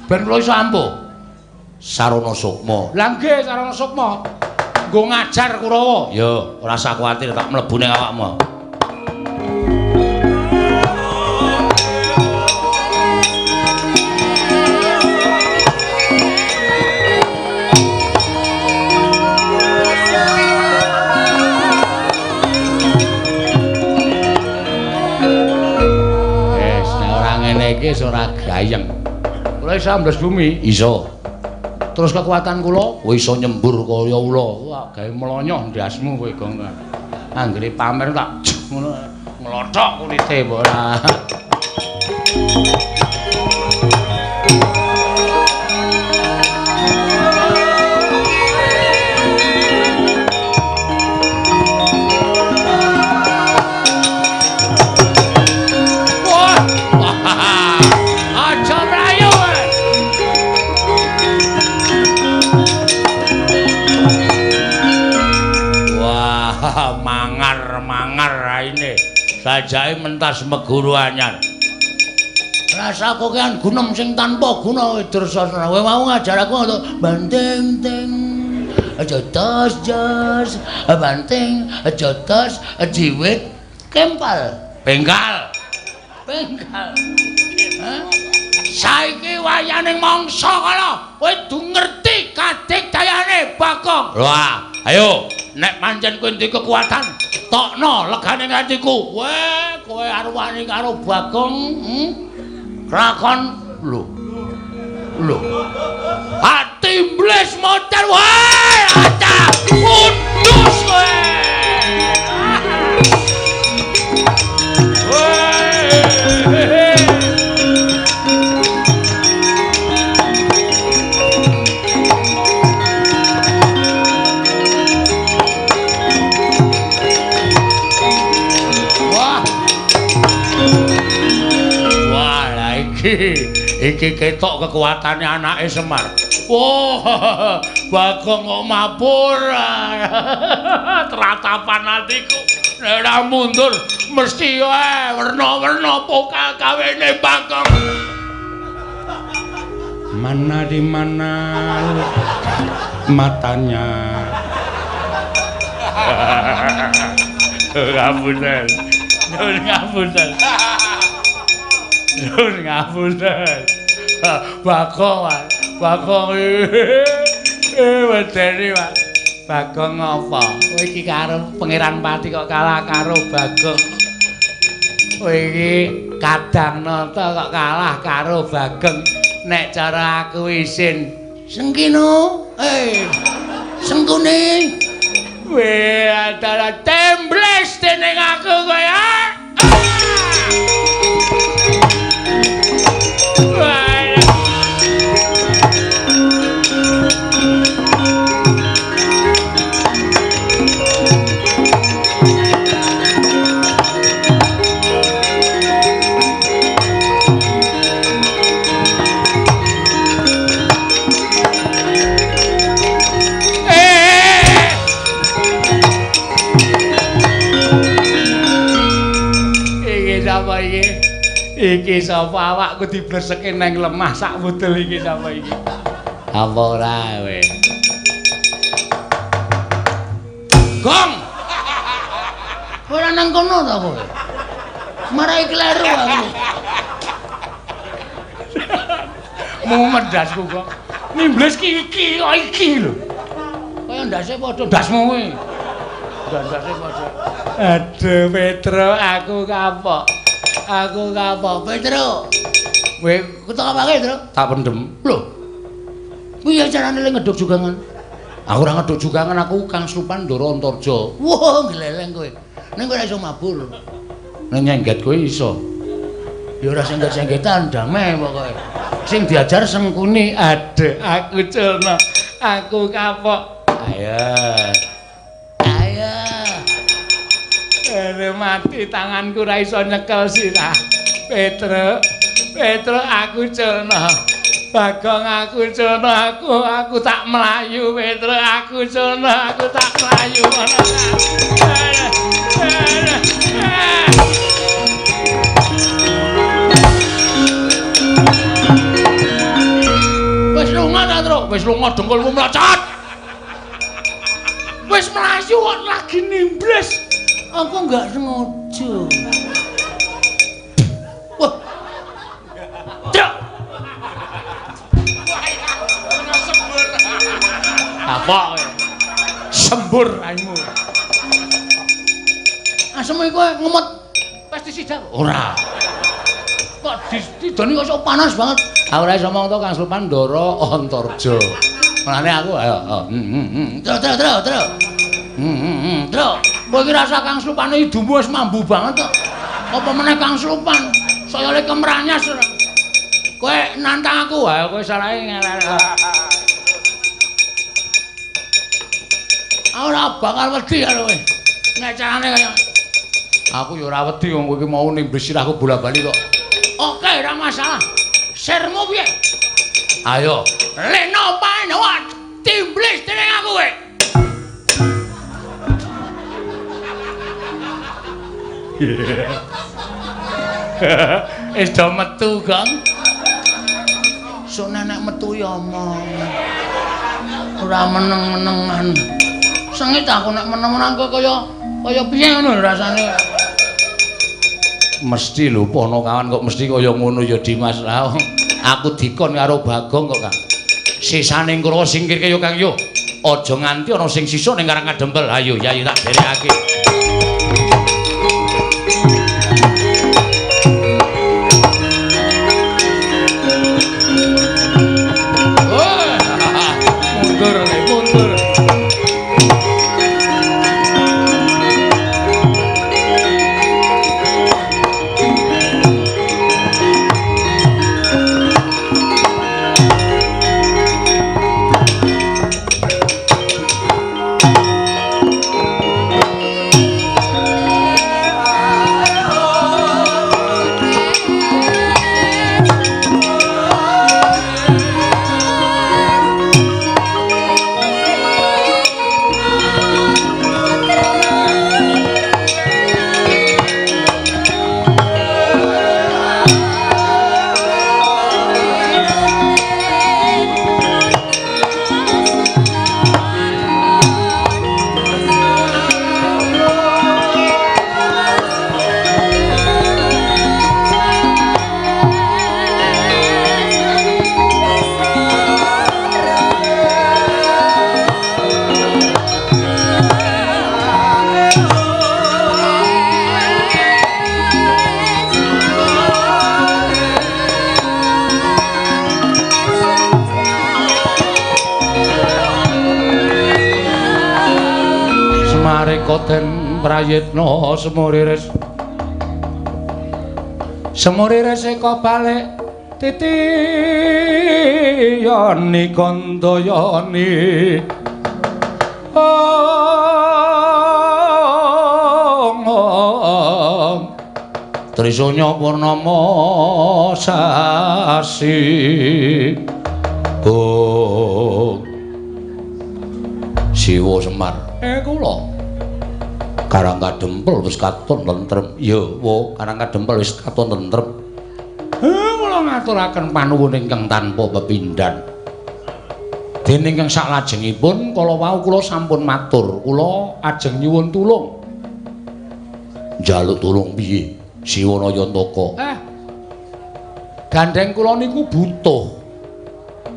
Ben kula iso ampuh. Sarana sukma. Lah nggih, sarana sukma. Nggo ngajar Kurawa. Ya, ora usah kuwatir tak mlebu ning awakmu. Iki ora gayeng. Kula iso ambles bumi, iso. Terus kekuatan kula, kowe iso nyembur kaya ula. Wah, gawe mlonyoh ndasmu kowe, Gong. Anggere pamer tak ngono nglothok kulite mbok ora. Sajake mentas meguru anyar. Rasa kokean gunem sing tanpa guna Dursasana. Kowe mau ngajar aku untuk banting ting aja tos jos, banting aja tos jiwit kempal. Bengkal. Bengkal. Hah? Saiki wayaning mangsa kala kowe du ngerti kadigdayane Bagong. Wah, ayo nek pancen kowe duwe kekuatan tokno legane atiku. Weh, kowe arwani karo Bagong, Lakon lho. Lho. Ati mblis motor wae, aca kudus kowe. Iki ketok kekuatane anake Semar. Wah, Bagong kok mapur. Tratapan atiku nek ora mundur mesti wae werna-werna pokal kawene Bagong. Mana di mana matanya. Ngapunten. Nyuwun ngapunten. Nyuwun ngapunten. Bagong, Bagong. Wedeni, Pak. Bagong apa? Kowe iki karo Pangeran Pati kok kalah karo Bagong. Kowe iki Kadang Nata kok kalah karo Bagong. Nek cara aku isin. Sengkino, Sengkune. Weh, antara tembles dening aku kowe. Wah. Iki sapa iki? Iki sapa awakku diblerseke nang lemah sak wudel iki sapa iki? Apa ora kowe? Gong. Ora nang kono ta kowe? Marai kleru aku. Mumet ndasku kok. Nimbles ki iki kok iki lho. Kaya ndase padha ndasmu kuwi. Ndase padha. Aduh Petro, aku kapok. Aku kapok Petro. Kowe ketok apake, Tru? Tak pendem. Lho. Piye carane le ngeduk jugangan? Aku ora ngeduk jugangan, aku Kang Slupan Ndara Antarja. Wah, gleleng kowe. Ning kowe ora iso mabur. Nek nyengget kowe iso. Ya ora sengget-senggetan, damai pokoke. Sing diajar Sengkuni. Aduh, aku culna. Aku kapok. Ayo. Ayo. Aduh, mati tanganku ora iso nyekel sirah. Petro, Petro aku culna. Bagong aku culna, aku tak mlayu Petro, aku culna, aku tak mlayu. Wis lunga ta, Tru? Wis lunga dengkulmu mlocot. Wis mlayu kok lagi nimbles. Aku enggak sengaja. Wah. Truk. Apa kowe? Sembur raimu. Asem iku ngemot pestisida. Ora. Kok didoni kok panas banget. Aku ora iso omong to Kang Slupan Ndara Antarja. Mulane aku ayo. Tru tru tru tru. Tru. Kowe iki rasa Kang Slupane idumu wis mambu banget kok. Apa meneh Kang Slupan saya le kemranyas ora. Kowe nantang aku, ayo kowe salahe ngelek. Ora bakal wedi karo kowe. Nek carane kaya aku ya ora wedi wong kowe iki mau nimblis sirahku bola-bali kok. Oke, ora masalah. Sirmu piye? Ayo. Leno pae timblis dening aku kowe. Wis do metu, Gong. Sok nenek metu ya omong. Ora meneng-menengan. Sengit aku nek meneng-meneng kok kaya kaya piye ngono rasane. Mesti lho ponokawan kok mesti kaya ngono ya Dimas. Lah aku dikon karo Bagong kok, Kang. Sisane Kurawa singkirke yo Kang yo. Aja nganti ana sing sisa ning Karang Kadempel. Ayo Yayi tak derekake. Mundur, mundur. Den prayitna semurires semurires eka balik titiyani kandayani ong Trisanya purnama sasi oh Siwa Semar kula Karang Kadempel wis katon tentrem. Ya, wo, Karang Kadempel wis katon tentrem. Kula ngaturaken panuwun ingkang tanpa pepindhan. Dene ingkang saklajengipun kala wau kula sampun matur, kula ajeng nyuwun tulung. Njaluk tulung piye? Siwana Yantaka. Gandheng kula niku butuh.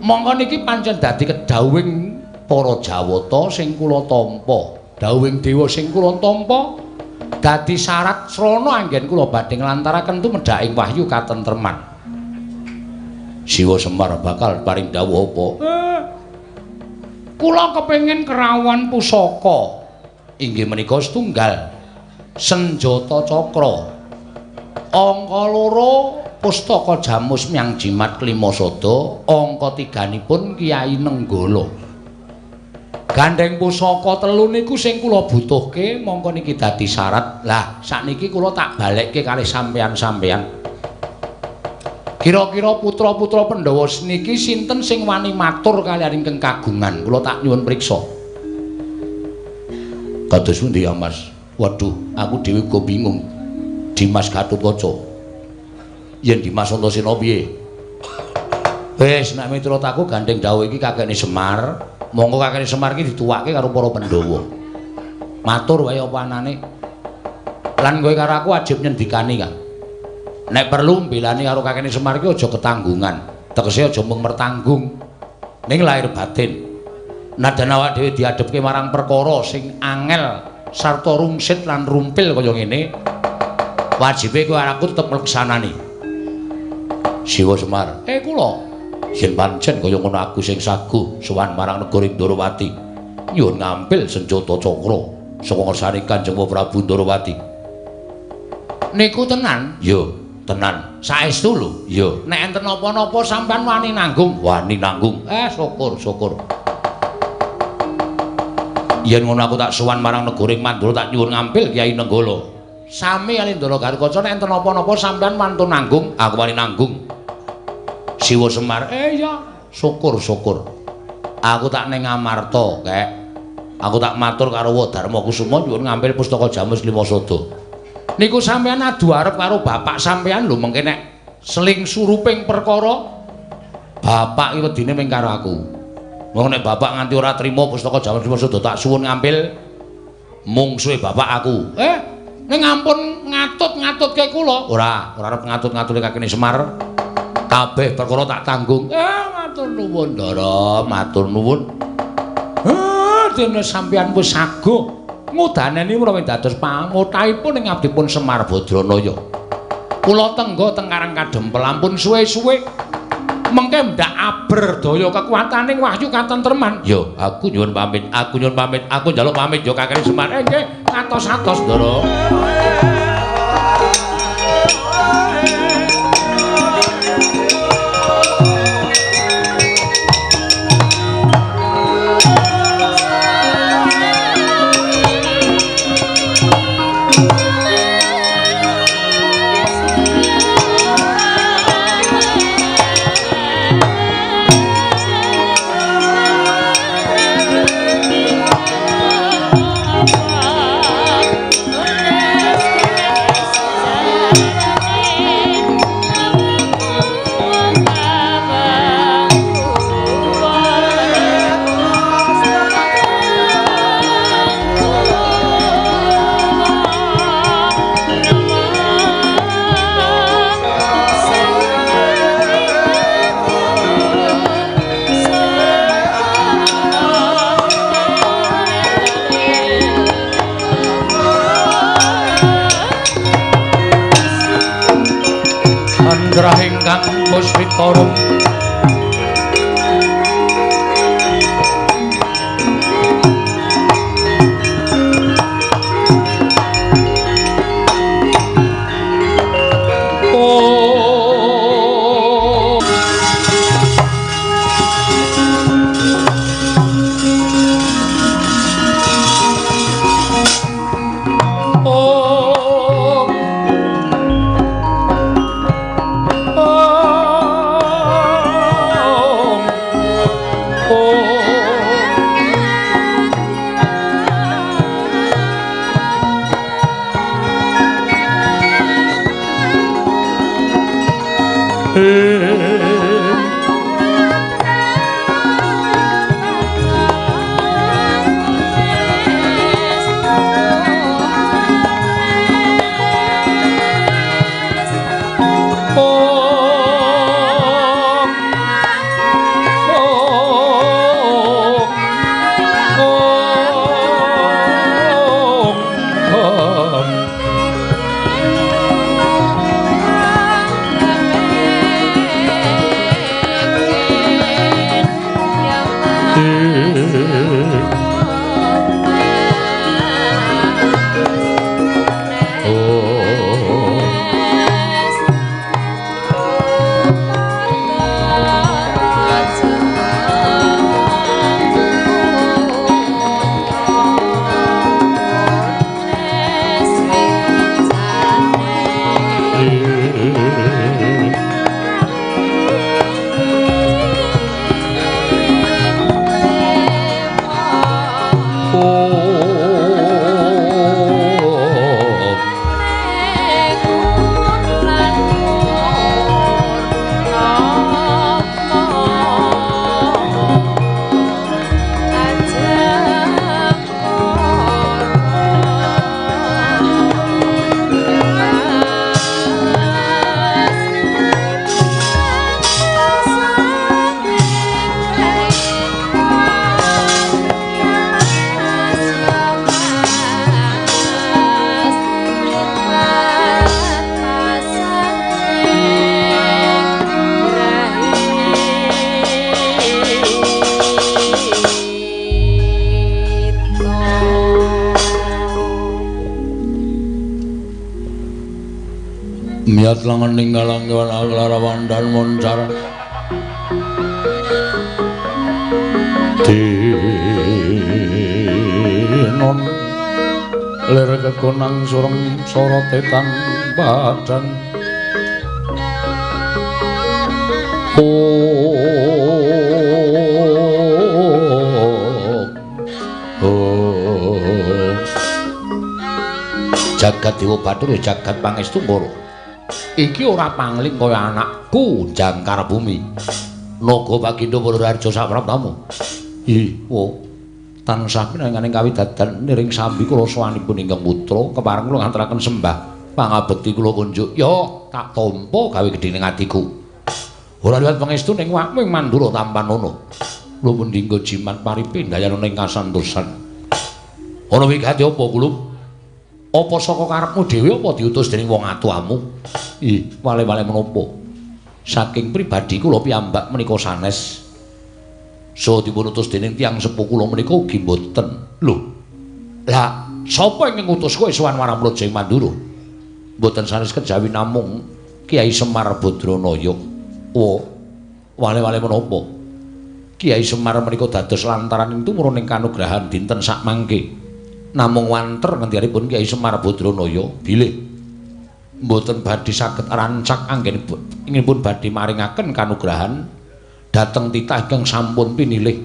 Mongko niki pancen dadi kedhawuhing para Jawata sing kula tampa. Dawuhing dewa sing kula tampa dadi syarat srana anggen kula badhe nglantaraken tumedhaking wahyu katentreman. Siwa Semar bakal paring dawuh apa? Kula kepengin kerawuhan pusaka. Inggih menika setunggal senjata cakra. Angka loro pustaka Jamus Myang Jimat Klima Sada, angka tiganipun Kyai Nenggala. Gandheng pusaka telu niku sing kula butuhke, mongko niki dadi syarat. Lah, sakniki kula tak balekke kalih sampeyan-sampeyan. Kira-kira putra-putra Pandhawa niki sinten sing wani matur kaliyan ingkang kagungan? Kula tak nyuwun priksa. Kados pundi ya, Mas? Waduh, aku dhewe uga bingung. Dimas Gatotkaca. Yen Dimas Antasena piye? Wis, nek miturut aku gandheng dawuh iki kakekne Semar. Monggo kakekne Semar iki dituwake karo para Pandhawa. Matur wae apa anane. Lan kowe karo aku wajib nyendikani, Kang. Nek perlu mbelani karo kakekne Semar iki aja ketanggungan. Tegese aja mung mertanggung. Ning lahir batin. Nadan awak dhewe diadhepke marang perkara sing angel sarta rungsit lan rumpil kaya ngene, wajibe kowe karo aku tetep mleksanani. Siwa Semar, kula yen pancen kaya ngono aku sing saguh sowan marang negara Ndorowati nyuwun ngampil senjata cakra saka ngersane Kanjeng Prabu Ndorowati. Niku tenan? Ya, tenan. Saestu lho? Ya. Nek enten napa-napa sampean wani nanggung? Wani nanggung. Syukur, syukur. Yen ngono aku tak sowan marang negara Mandura tak nyuwun ngampil Kyai Nenggala. Sami kali Ndara Gatotkaca nek enten napa-napa sampean wantun nanggung, aku wani nanggung. Siwa Semar, ya, syukur syukur. Aku tak ning Amarta, Kek. Aku tak matur karo Dharma Kusuma nyuwun ngampil pustaka Jamus Lima Sada. Niku sampean adu arep karo bapak sampean lho mengke nek seling suruping perkara bapak iki wedine ming karo aku. Wong nek bapak nganti ora trima pustaka Jamus Lima Sada tak suwun ngampil mungsuhe bapak aku. Ning ampun ngatut-ngatutke kula. Ora, ora arep ngatut-ngatutke kakene Semar. Kabeh perkara tak tanggung. Matur nuwun, Ndara, matur nuwun. Dene sampeyan wis saguh ngudaneni menawi dados pangotahipun ing abdipun Semar Badranaya. Kula tengga teng Karang Kadempel ampun suwe-suwe. Mengke ndak aberdaya kekuataning wahyu katentreman. Ya, aku nyuwun pamit, aku nyuwun pamit, aku njaluk pamit ya kakene Semar. Nggih, atos-atos, Ndara. Ingkang puspita. Oh. Miyat langan ninggalang larawan dan moncar dinon lir kekonang sureng sorote tan badan Jagat Dewa Bathara jagat pangestu Ngoro. Iki ora pangling kaya anakku Jangkar Bumi. Naga Bagindo Purworejo sapraptamu. Ih, wo. Tansah pinanganing kawidadan niring sambi kula sowanipun ingkang putra kepareng kula ngantaraken sembah pangabekti kula kunjuk. Ya, tak tampa gawe gedhe ning atiku. Ora liwat pangestu ning wakmu ing Mandura tampanono. Lumun dinggo jimat paripe ndayana ing kasantosan. Ana wigati apa kula? Apa saka karepmu dhewe apa diutus dening wong atuamu? Ih, wale-wale menapa? Saking pribadi kula piyambak menika sanes. So dipun utus dening tiyang sepuh kula menika ugi mboten. Lho. Lah, sapa ingkang ngutus kowe sowan marang Praja ing Mandura? Mboten sanes kejawi namung Kyai Semar Badranaya. Wo, wale-wale menapa? Kyai Semar menika dados lantaran ing tumurun ing kanugrahan dinten sakmangke. Namung wanter ngendianipun Kyai Semar Badranaya bilih mboten badhe saged rancak anggenipun badhe maringaken kanugrahan dhateng titah ingkang sampun pinilih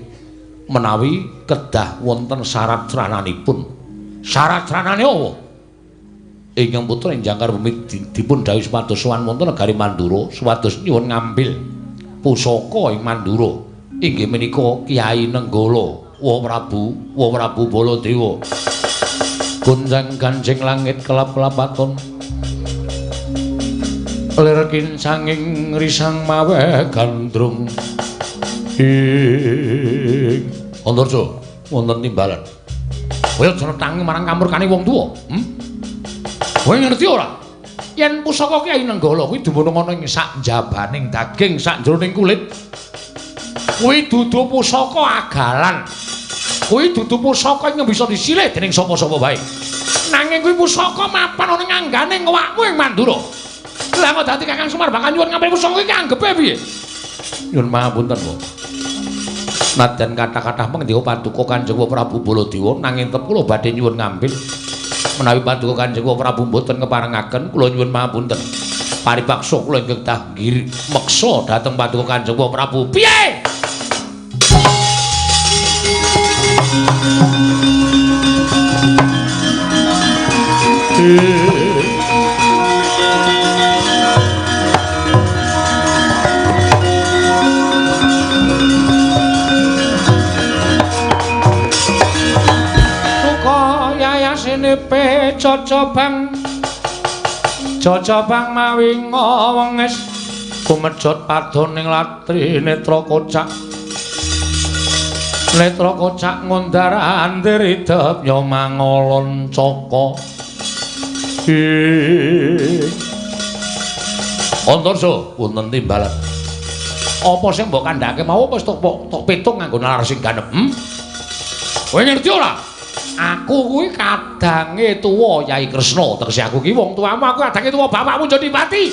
menawi kedah wonten syarat srananipun. Syarat sranane apa? Ingkang putra ing Jangkar Bumi dipun dhawuhi supados sowan wonten negari Mandura supados nyuwun ngambil pusaka ing Mandura inggih menika Kyai Nenggala. Wa Prabu, wa Prabu Baladewa. Gonjang ganjing langit kelap-kelapaton. Lir kincanging risang mawe gandrung. Ing Antarja wonten timbalan. Kowe aja netangi marang kamurkane wong tuwa, Kowe ngerti ora? Yen pusaka Kyai Nenggala kuwi dumunung ana ing sak njabaning daging, sak jroning kulit. Kuwi dudu pusaka agalan. Kuwi dudu pusaka ingkang bisa disilih dening sapa-sapa wae. Nanging kuwi pusaka mapan ana ing anggane ngwakmu ing Mandura. Lah kok dadi Kakang Semar bakal nyuwun ngambil pusaka iki anggepe piye? Nyuwun pangapunten, Pak. Nadyan kathah-kathah pengendika paduka Kanjeng Prabu Baladewa nanging tetep kula badhe nyuwun ngambil. Menawi paduka Kanjeng Prabu mboten keparengaken, kula nyuwun pangapunten. Paripaksa kula ingkang tah meksa dhateng paduka Kanjeng Prabu. Piye? Jajabang Jajabang mawi ngawenges kumejot padoning latri netra kocak netra kocak ngundar andir idep nyomangolon caka. Antarja wonten timbalan. Apa sing mbok kandhake mau apa wis tok pitung nganggo nalar sing ganep? Kowe ngerti ora? Aku kuwi kadange tuwa Yai Kresna, tegese aku ki wong tuamu, aku kadange tuwa bapakmu Jodipati.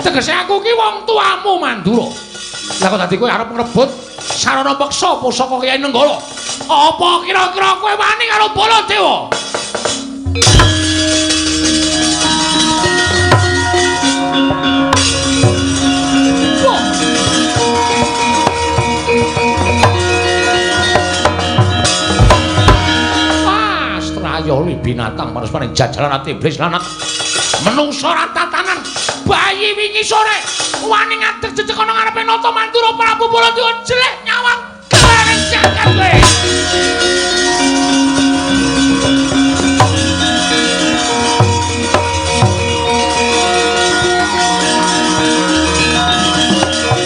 Tegese aku ki wong tuamu Mandura. Lah kok dadi kowe arep ngrebut sarana peksa pusaka Kyai Nenggala? Apa kira-kira kowe wani karo Baladewa? Yoli binatang manus-maning jajalan ati iblis lanat menungso tatanan bayi wingi sore wani ngadeg jejeg ana ngarepe Nata Mandura Prabu Baladewa jelek nyawang kelering jagat kowe.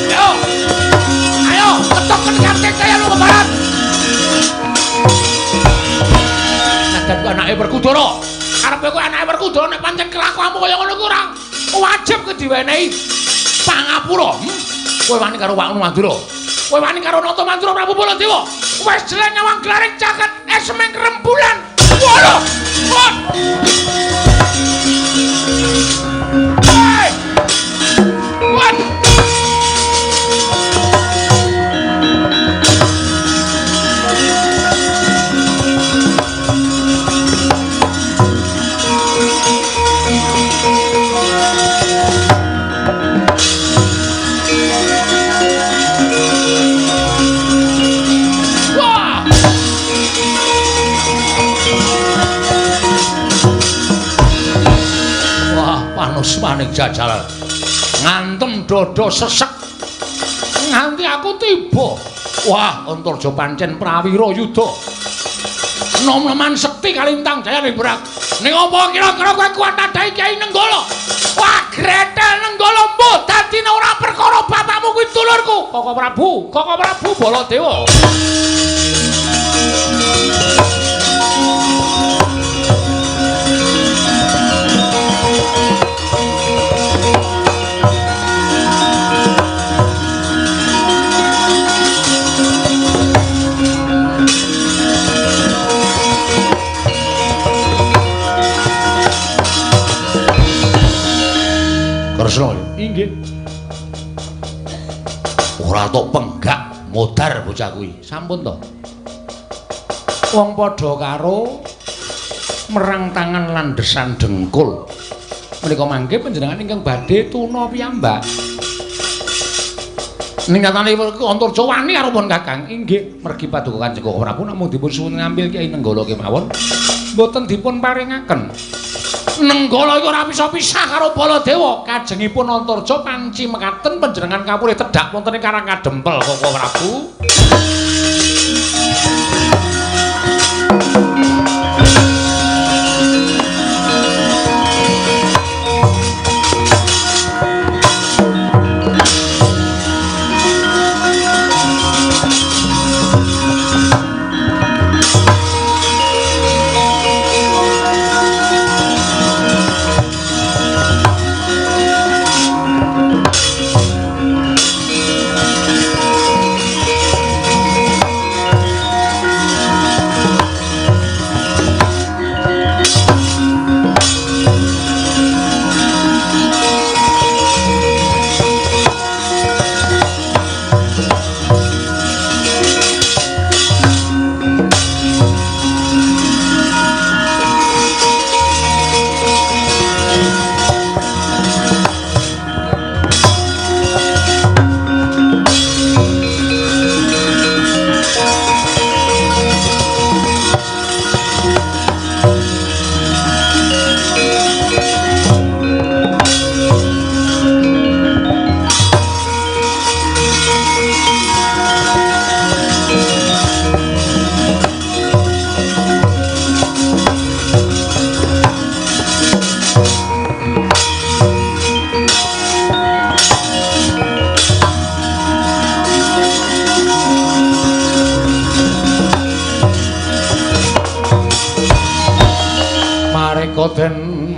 Ayo ayo ketoken kartek kaya lu kebarat. Ku anake Werkudara. Karepe kowe anake Werkudara nek pancen kelakuanmu kaya ngono kuwi ora wajib diwenehi pangapura. Kowe wani karo Waknu Mandura. Kowe wani karo Nata Mandura Prabu Baladewa. Wis jelek nyawang glaring jagat esmeng rembulan. Waduh. Hei. What? Maning jajalan ngantem dodo sesek nganti aku tiba. Wah, Antarja pancen prawira yuda nom-noman sekti kalintang jayane berak. Ning apa kira-kira kowe kuat nadhahi Kyai Nenggala? Wah, gretel Nenggala mbuh dadine ora perkara bapakmu kuwi dulurku. Koko Prabu, Koko Prabu Baladewa. Kresna inggih. Ora tok penggak modar bocah kuwi. Sampun to. Wong padha karo merang tangan landesan dengkul. Menika mangke panjenengan ingkang badhe tuna piyambak. Ning nyatane Antarja wani karo pun Kakang. Inggih, mergi paduka Kanjeng Koko Prabu namung dipun suwun ngambil Kyai Nenggala kemawon. Mboten dipun paringaken. Nenggala iku ora bisa pisah karo Baladewa. Kajengipun Antarja panci mekaten panjenengan kapurih tedhak wonten ing Karang Kadempel Koko Prabu.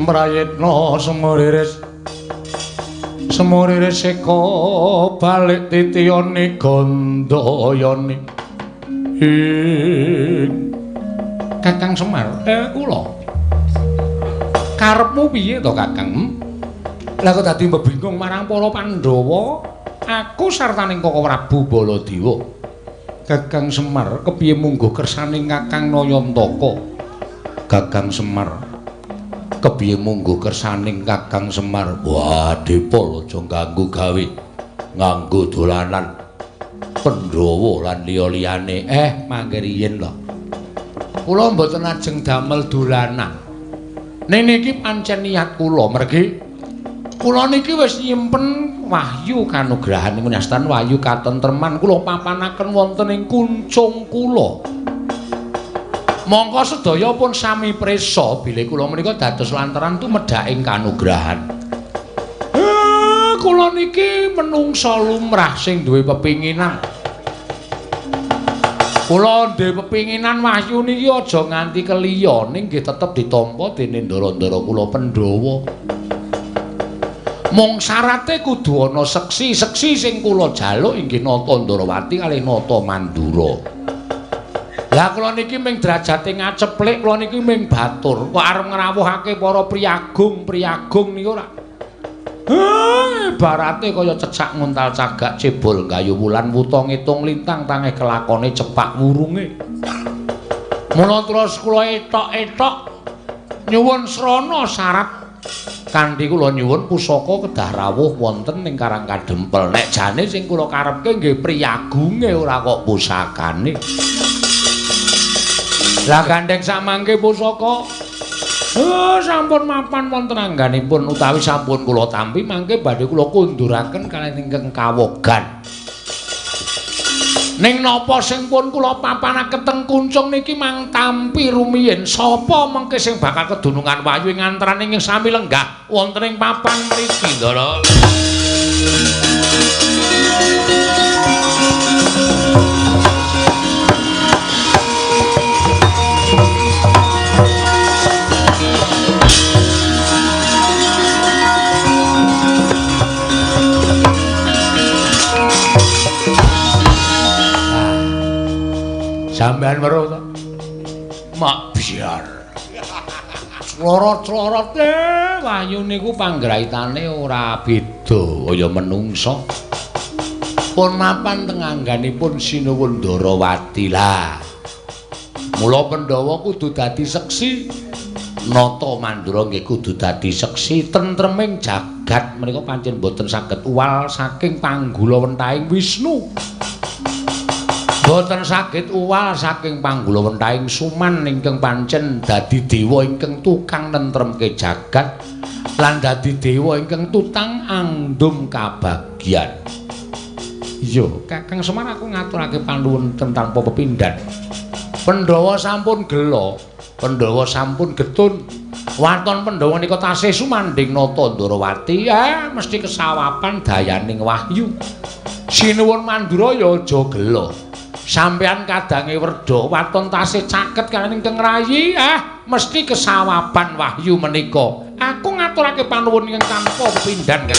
Prayitna semuriris semuriris eka balik titiyane gandayane. Kakang Semar, kula. Karepmu piye to, Kakang? Lah kok dadi mbebingung marang para Pandhawa, aku sartaning Koko Prabu Baladewa. Kakang Semar, kepiye mungguh kersaning Kakang Nayantaka? Kakang Semar, kepiye mungguh kersaning Kakang Semar? Wah, Depol aja ganggu gawe, nganggo dolanan Pandhawa lan liya-liyane. Mangke riyin lho. Kula mboten ajeng damel dolanan. Ning niki pancen niat kula, mergi kula niki wis nyimpen wahyu kanugrahan nyastan wahyu katentreman kula papanaken wonten ing kuncung kula. Mongko sedaya pun sami prisa bilih kula menika dados lantaran tumedhaking kanugrahan. Kula niki menungsa lumrah sing duwe pepinginan. Kula duwe pepinginan wahyu niki aja nganti keliya ning nggih tetep ditampa dening ndara-ndara kula Pandhawa. Mung syarate kudu ana seksi-seksi sing kula jaluk inggih Nata Ndarawati kalih Nata Mandura. Lah kula niki ming derajate ngaceplik, kula niki ming batur. Kok arep ngrawuhake para priyagung-priyagung niku ora. Ibarate kaya cecak nguntal cagak cebol gayu wulan wuta ngitung lintang tangeh kelakone cepak wurunge. Mula terus kula etok-etok nyuwun srana syarat kanthi kula nyuwun pusaka kedah rawuh wonten ing Karang Kadempel. Nek jane sing kula karepke nggih priyagunge ora kok pusakane. Lah gandheng samangke pusaka sampun mapan wonten angganipun utawi sampun kula tampi mangke badhe kula kunduraken kaliyan ingkang kawogan. Ning napa sing pun kula papanaken teng kuncung niki mang tampi rumiyin sapa mengke sing bakal kedunungan wahyu ing antaraning ing sami lenggah wonten ing papan mriki, Ndara. Sampeyan weruh to? Mak biar. Clorot-clorote wahyu niku panggraitane ora beda kaya menungsa. Pun mapan teng angganipun Sinuwun Ndarawati lah. Mula Pandhawa kudu dadi seksi, Nata Mandura nggih kudu dadi seksi tentreming jagat menika pancen boten saged uwal saking panggulawentahing Wisnu. Boten saged uwal saking panggulawentahing Suman ingkang pancen dadi dewa ingkang tukang nentremke jagat lan dadi dewa ingkang tutang andum kabagyan. Iya, Kakang Semar aku ngaturake panuwun tanpa pepindhan. Pandhawa sampun gela, Pandhawa sampun getun. Waton Pandhawa nika tasih sumandhing Nata Ndarawati, mesti kesawapan dayaning wahyu. Sinuwun Mandura ya aja gela. Sampeyan kadange werda waton tasih caket kaliyan ingkang rayi, mesti kesawaban wahyu menika. Aku ngaturake panuwun ingkang tanpa pepindhan.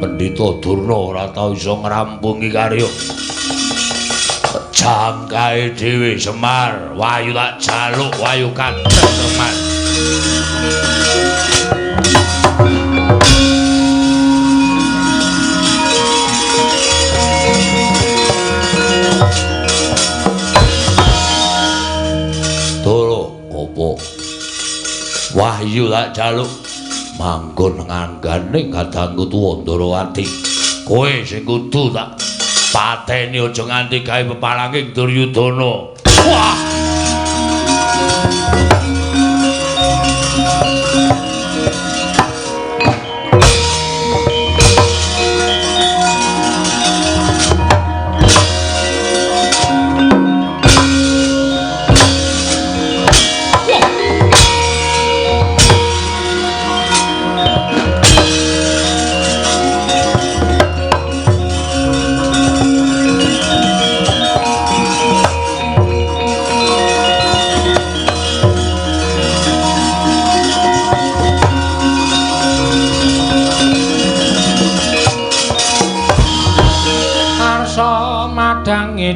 Pendhita Durna ora tau iso ngrampungi karya. Jangkae dhewe Semar, wahyu tak jaluk wahyu katentreman. Apa? Wahyu tak jaluk manggon nganggane kadangku tuwa Ndarawati. Kowe sing kudu tak pateni aja nganti gawe pepalanging Duryudana. Wah!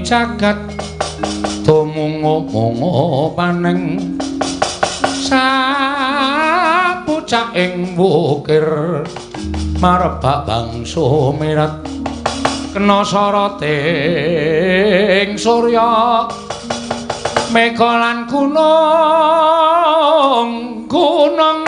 Jagat tumungu-mungu paneng sapucaking wukir marebak bangsa mirat kena soroting surya mega lan gunung gunung.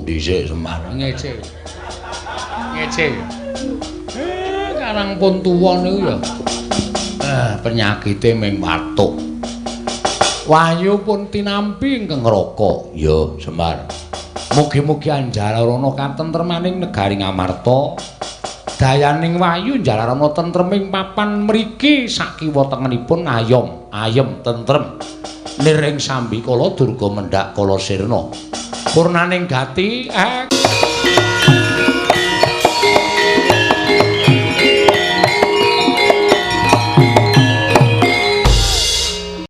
Dhisik Semar ngece. Ngece. Karang pun tuwa niku ya. Penyakite ming watuk. Wahyu pun tinampi ingkang neraka. Ya, Semar. Mugi-mugi anjalarana katentremaning negari Ngamarta. Dayaning wahyu njalarana tentreming papan mriki sakiwa tengenipun ayom, ayem tentrem. Niring sambikala durga mendhak kala sirna. Purnaning gati